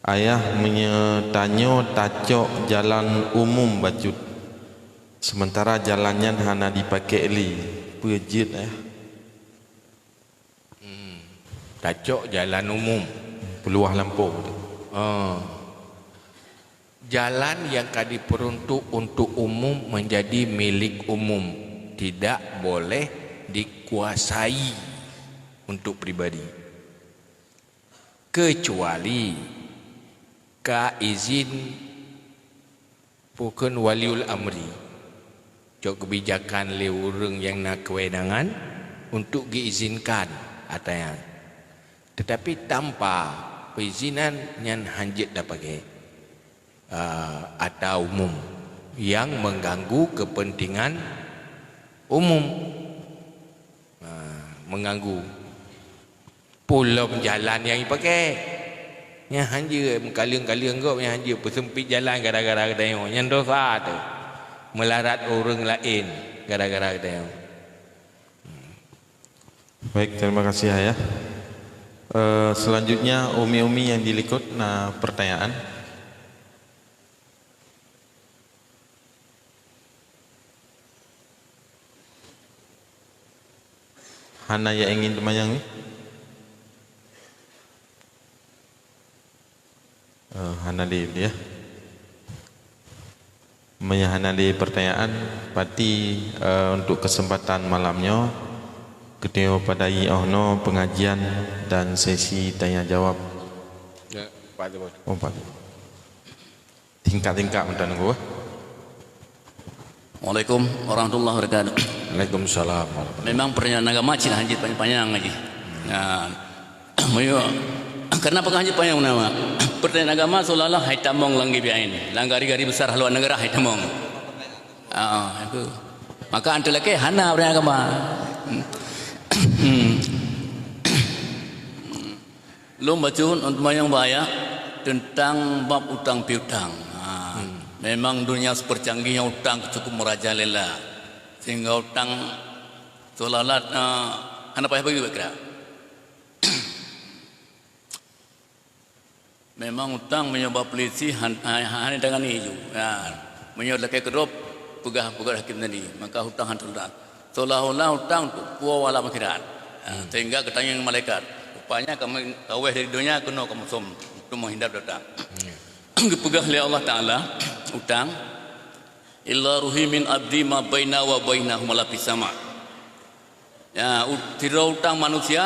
Ayah, meunyoe tanyoe tacok jalan umum bacut, sementara jalan nyan hana dipakai lé, peue jeuet, Ayah? Hmm. Tacok jalan umum. Peuluwah lampôh tu. Ah. Jalan yang ka diperuntuk untuk umum menjadi milik umum, tidak boleh dikuasai untuk pribadi. Kecuali ka izin Pakon waliul amri, cok keubijakan lé ureuëng nyang na keuwenangan untuk geuizinkan atra nyan. Teutapi tanpa peuizinan nyan hanjeuet tapakai, a, atra umum nyang mengganggu kepentingan umum. Ha, mengganggu. Pulom jalan nyang jipakai. Nyan hanjeuet meukaleueng-kaleueng gob, nyan hanjeuet peuseumpit jalan gara-gara geutanyoe. Nyan dosa teuh. Meularat ureuëng laén gara-gara geutanyoe. Baik, terima kasih, Ayah. Eh, selanjutnya, umi-umi yang di likot na pertanyaan. Hana nyang ingin teumanyong ni? Eh, hana lé, ya. Meunyoe hana lé pertanyaan, berarti, eh, untuk kesempatan malam nyoe, geutanyoe padai 'oh noe pengajian dan sesi tanya jawab. Ya, Pak Timur. Oh, Pak Timur. Tingkat-tingkat mantong nunggu, eh. Assalamualaikum warahmatullahi wabarakatuh. Waalaikumsalam warahmatullahi. Memang pertanyaan agama cit hanjeuet panyang-panyang lagi. Nah, meunyoe, kenapa hanjeuet panyang nama? Pertanyaan agama seolah-olah hai tamong lam G B I N, lam gari-gari besar haluan negara hai tamong. Ah, itu. Maka antu lagée hana pertanyaan agama. Hmm. Lôn bacut untuk mayang baya teuntang bab utang piutang. Ha, hmm. Memang dunia super canggih nyang utang cukup merajalela. Sehingga utang seolah-olah, eh, hana payah bagi buat kira. Memang utang meunyoe bak polisi han-, han-, hana ditangani ju. Ya. Meunyoe lakée keudroe peugah, peugah hakim tadi, maka utang hana teuntang. Seolah-olah utang untuk puwoe alam akhirat. Ha, hmm. Sehingga geutanyong malaikat. Rupanya kamoe kaweh dari donya keunoe kamoe som untuk menghindar dari utang. Hmm. Geupeugah lé Allah Taala, utang, "Illa ruhimin abdi ma baina wa bainahuma la fis sama." Ya, u-, sidroe utang manusia,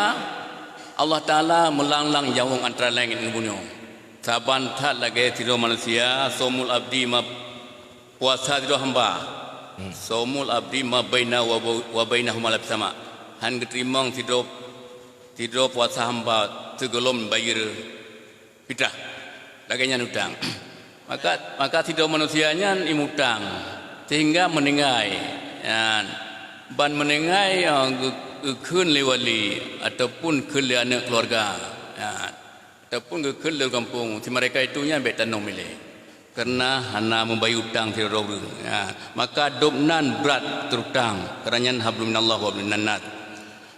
Allah Taala meulanglang jawong antara langét ngon bunoe. Saban that lagée sidroe manusia, somul abdi ma, puasa sidroe hamba. Hmm. Somul abdi ma baina wa, wa bainahuma la fis sama. Han geuteurimong sidroe, sidroe puasa hamba sigohlom bayeue fitrah, lagée nyan utang. Maka, maka sidroe manusia nyan imutang sehingga meuninggai. Nyan, ban meuninggai, eh, geu-, geukheun lé wali ataupun kheun lé aneuëk keuluwarga, nyan, ataupun geukheun lé gampông, si mereka itu nyan bék tanong milék, kareuna hana meubayeue utang sidroe ureuëng. Nyan, maka dub nan brat teurutang, kareuna nyan hablum minallah wa hablum minan nas.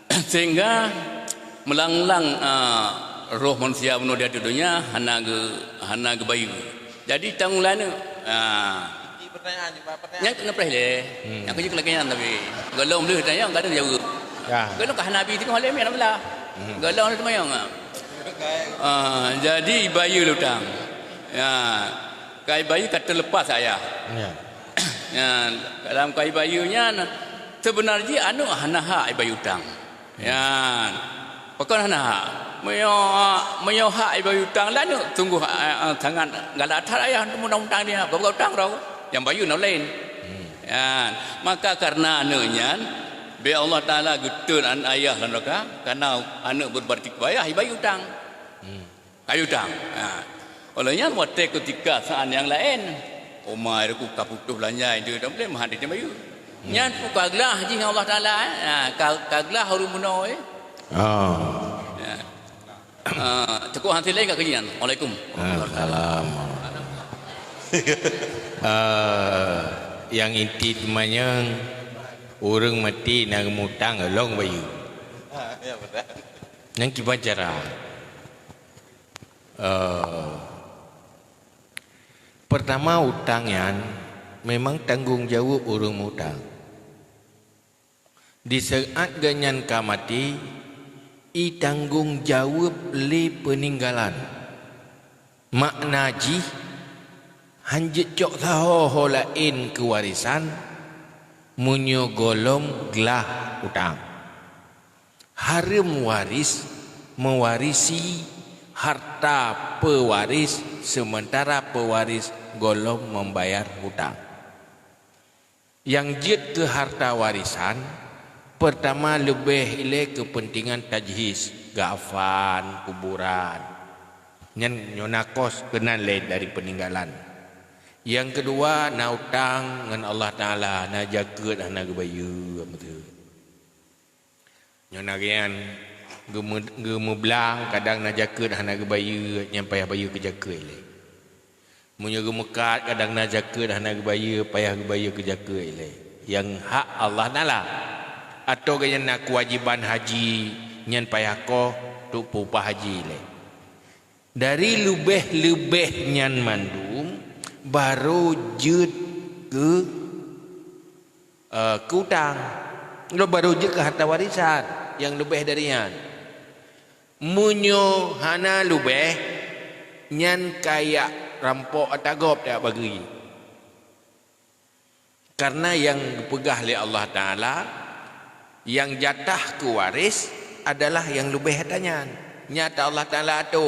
Sehingga meulang-lang, ah, roh manusia bunoe di ateueh donya hana ge-, hana geubayeue. Jadi tanggong lé aneuk. Ah. Inti pertanyaan, Pak, pertanyaan. Nyang keuneuk preh lé. Hmm. Nyang keuneuk lagèe nyan tapi. Golom lheueh tanyong ka jaweueb. Ya. Golom ka hana bi teungoh lé, alhamdulillah. Hmm. Golom lheueh teumanyong, ah. Ah, jadi ibayeue lé utang. Ya. Ka ibayeue ka teulepas ayah. Ya. Ya, dalam ka ibayeue nyan, seubeuna jih aneuk hana hak ibayeue utang. Nyan. Pakon hana hak? Meunyoe, meunyoe hak ibayeue utang lé aneuk, sungguh, a, a, sangat galak that ayah untuk meunang utang dia. Bukan utang droe, nyang bayeue nyang laén. Hmm. Nyan. Maka kareuna aneuk nyan, bèk Allah Taala geuteun an-, ayah lam neuraka, kareuna aneuk beubakti keu ayah, ibayeue utang. Hmm. Ibayeue utang. Ha. Oleh nyan, watèe keutika saat nyang laén, "Oma, ruku ka putôh beulanja, itu dah boleh meuhadé bayeue." Hmm. Nyan pun ka glah jih ngon Allah Taala, eh. Ha, ka, ka glah ureueng bunoe, eh. Ah. Ya. Ah, teungku hana lé ka keunyan. Waalaikum. Ah, salam. Ah, nyang inti teumanyong, ureueng maté na geumutang, lôn bayeue. Ah, ya, betul. Nyan kiban cara. Eh, peurtama, utang nyan memang tanggong jaweueb ureueng mutang. Di saat gobnyan ka maté, itanggong jaweueb lé peuninggalan. Makna jih, han jeuet cok saho-ho laén keu warésan, meunyoe gohlom glah utang. Hareuem waréh meuwarisi hareuta peuwaréh, seumeuntara peuwaréh gohlom membayar hutang. Nyang jeuet keu hareuta warésan, peurtama leubeh ilée keupeuntengan tajhiz, geuafan kuburan. Nyan nyoe na kos keunan lé dari peuninggalan. Nyang keudua na utang ngon Allah Taala, na jakeuet hana geubayeue, beutôi. Nyoe na geuyan, geumeu-, geumeublang, kadang na jakeuet hana geubayeue, nyan payah bayeue keu jakeuet ilée. Meunyoe geumeukat, kadang na jakeuet hana geubayeue, payah geubayeue keu jakeuet ilée. Nyang hak Allah Taala. Atau geuyan na keuwajiban haji, nyan payah koh untuk peupah haji ilée. Dari leubeh-leubeh nyan mandum, barô jeuet keu, eh, keu utang. Lom barô jeuet keu hareuta warésan nyang leubeh dari nyan. Meunyoe hana leubeh, nyan kajak rampok ata gob tajak bagi. Kareuna nyang geupeugah lé Allah Taala, nyang jatah keu waréh adalah nyang leubeh ata nyan. Nyan ata Allah Taala atô.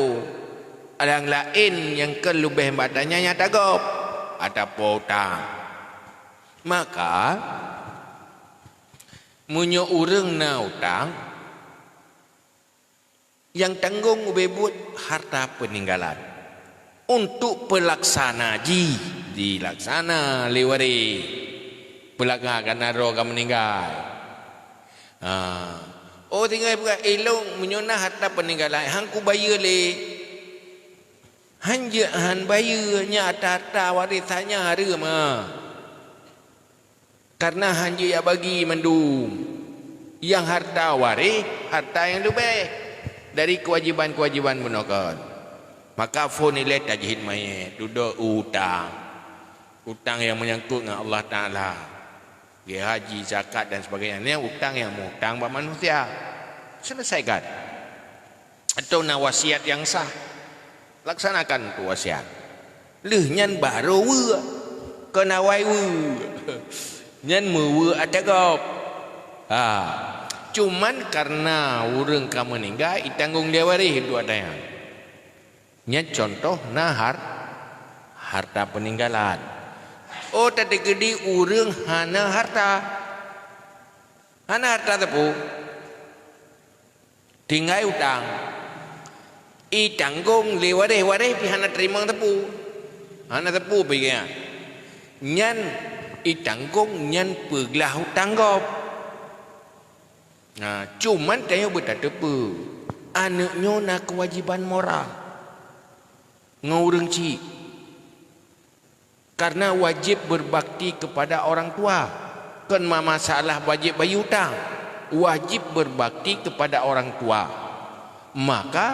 Nyang laén nyang kon leubeh bak ata nyan, nyan ata gob, ataupun utang. Maka, meunyoe ureuëng na utang, nyang tanggong ubé buet hareuta peuninggalan. Untuk peulaksana jih, dilaksana lé waréh. Peulaksana kareuna droe ka meuninggai. Ha. Oh, tinggai peugah, "Ilôn meunyoe na hareuta peuninggalan, han kubayeue lé." Han jeuet han bayeue, nyan ata-ata waréh nyan hareuem, ha. Kareuna han jeuet jak bagi mandum. Nyang hareuta waréh, hareuta nyang leubeh dari keuwajiban-keuwajiban bunoe kon. Maka phon ilée tajhiz manyét, dudoe utang. Utang nyang meunyangkot ngon Allah Taala. Geuhaji, zakat dan sebagainya. Nyan utang nyang meuutang bak manusia. Selesaikan. Atau na wasiat nyang sah, laksanakan tu wasiat. Lheueh nyan barô weuek, kon awai weuek. Nyan meuweuek ata gob. Ha. Cuman kareuna ureuëng ka meuninggai, itanggong lé waréh duek ata nyan. Nyan contoh na har-, hareuta peuninggalan. Oh, tateukeudi ureuëng hana hareuta. Hana hareuta teupeu. Tinggai utang. Itanggong lé waréh, waréh pih hana teurimong teupeu. Hana teupeu pih geuh nyan. Nyan itanggong nyan peuglah utang gob. Nah, cuman tanyoe beutateupeue, aneuëk nyoe na keuwajiban moral ngon ureuëng chik. Kareuna wajéb beubakti keupada orang tua, kon ma-, masalah wajéb bayeue utang. wajib berbakti kepada orang tua. Maka,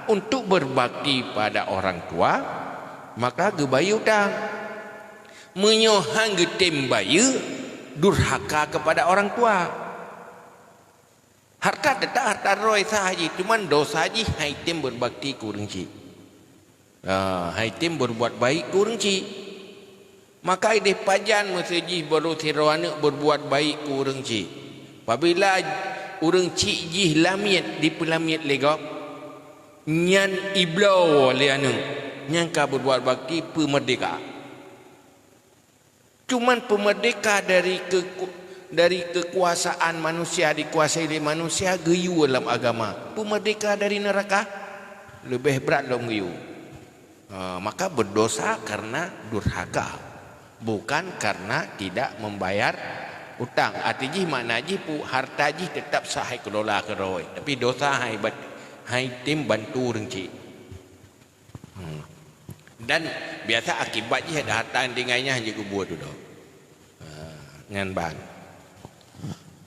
untuk berbakti pada orang tua, maka geubayeue utang. Meunyoe han geutem bayeue, durhaka kepada orang tua. Harta teutap harta droe sah jih, cuman dosa jih han item berbakti keu ureuëng chik. Ah, han item berbuat baik keu ureuëng chik. Maka ideh pajan meusé jih barô sidroe aneuëk berbuat baik keu ureuëng chik. Apabila ureuëng chik jih lamiet, dipeulamiet lé gob, nyan ibloe lé aneuëk, nyan ka berbuat bakti peumeurdeka. Cuman peumeurdeka dari keku-, dari kekuasaan manusia, dikuasai lé manusia, geuyue lam agama. Peumeurdeka dari neuraka leubeh brat lom geuyue. Ha, maka berdosa karena durhaka, bukan karena tidak membayar utang. Arti jih, makna jih, pu-, harta jih teutap sah hai kelola keudroe, tapi dosa hai bat-, hai tem bantu ureuëng chik. Hmm. Dan biasa akibat jih ada harta nyang tinggai nyan hana jeuet geubuet dudoe. Ha, nyan ban.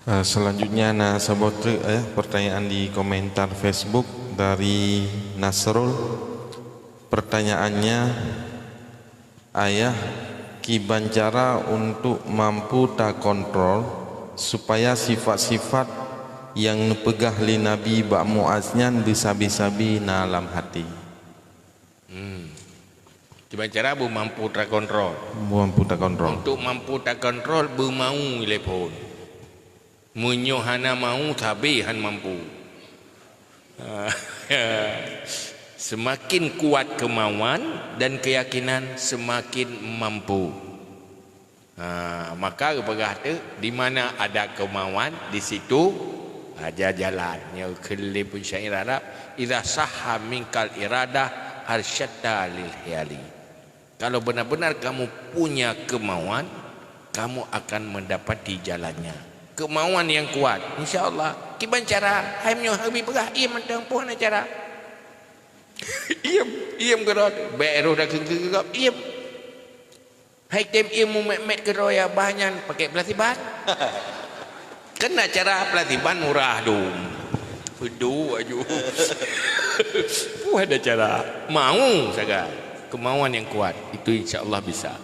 Ah, selanjutnya na saboh treuk, eh, pertanyaan di komentar Facebook dari Nasrul. Pertanyaannya, Ayah, kiban cara untuk mampu takontrol supaya sifat-sifat nyang neupeugah lé Nabi bak Muaz nyan beusabe-sabe na lam hati. Hmm. Kiban cara beumampu takontrol. Mampu takontrol. Untuk mampu takontrol, beumau ilée phon. Meunyoe hana mau, sabe han mampu. Semakin kuat kemauan dan keyakinan, semakin mampu. Ha, maka geupeugah teuk, di mana ada kemauan, di situ ada jalan. Nyoe kheun lé peunsyair Arab, "Idza sahha minkal iradah, arsyadta lil khiyali." Kalau benar-benar kamu punya kemauan, kamu akan mendapati jalannya. Kemauan yang kuat, insya Allah. Kiban cara, hai meunyoe Habib peugah, iem mantong, peue hana cara. Iem, iem keudroe, bèk roh dak keugab, iem. Hai tem iem mumet-met keudroe ya bah nyan pakai pelatiban. Kena cara pelatiban murah dum. Pedu aju. Peue ada cara. Mau sagai. Kemauan yang kuat. Itu insya Allah bisa.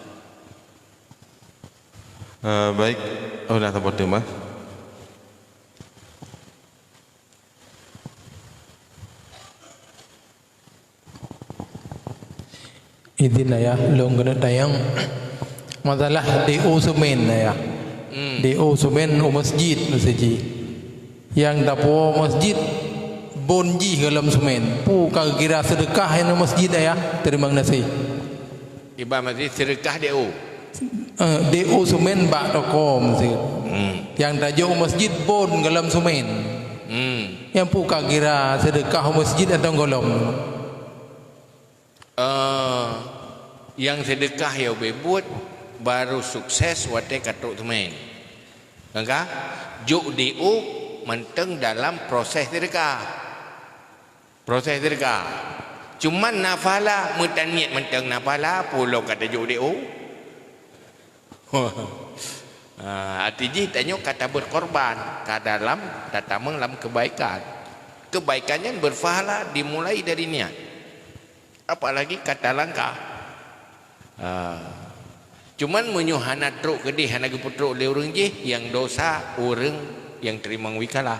Eh, baik. Oh, dah tempat tu, Mbah. Izin ayah, lôn keuneuk tanyong. Masalah D O semen ayah. Hmm. D O semen u masjid meuseujid. Nyang tapuwoe masjid bon jih golom semen. Peue ka kira seudeukah nyan u masjid ayah? Teurimong gaséh. Iban masjid seudeukah D O. Eh, D O semen bak toko meuseujid. Hmm. Nyang tajok u masjid bon golom semen. Hmm. Nyan peue ka kira seudeukah u masjid atawa golom? Eh, nyang seudeukah ya ubé buet baru sukses watée ka trok seumén. Maka jok D O mantong dalam proses seudeukah. Proses seudeukah. Cuman na pahala, meutaniet mantong na pahala, peue lom ka tajok D O. Ha, arti jih tanyoe ka taberkorban, ka dalam tatamong lam kebaikan. Kebaikan nyan berpahala dimulai dari niat. Apalagi ka talangkah. Ha. Cuman meunyoe hana trok keudeh, hana geupeutrok lé ureuëng jih, nyang dosa ureuëng nyang teurimong wikalah.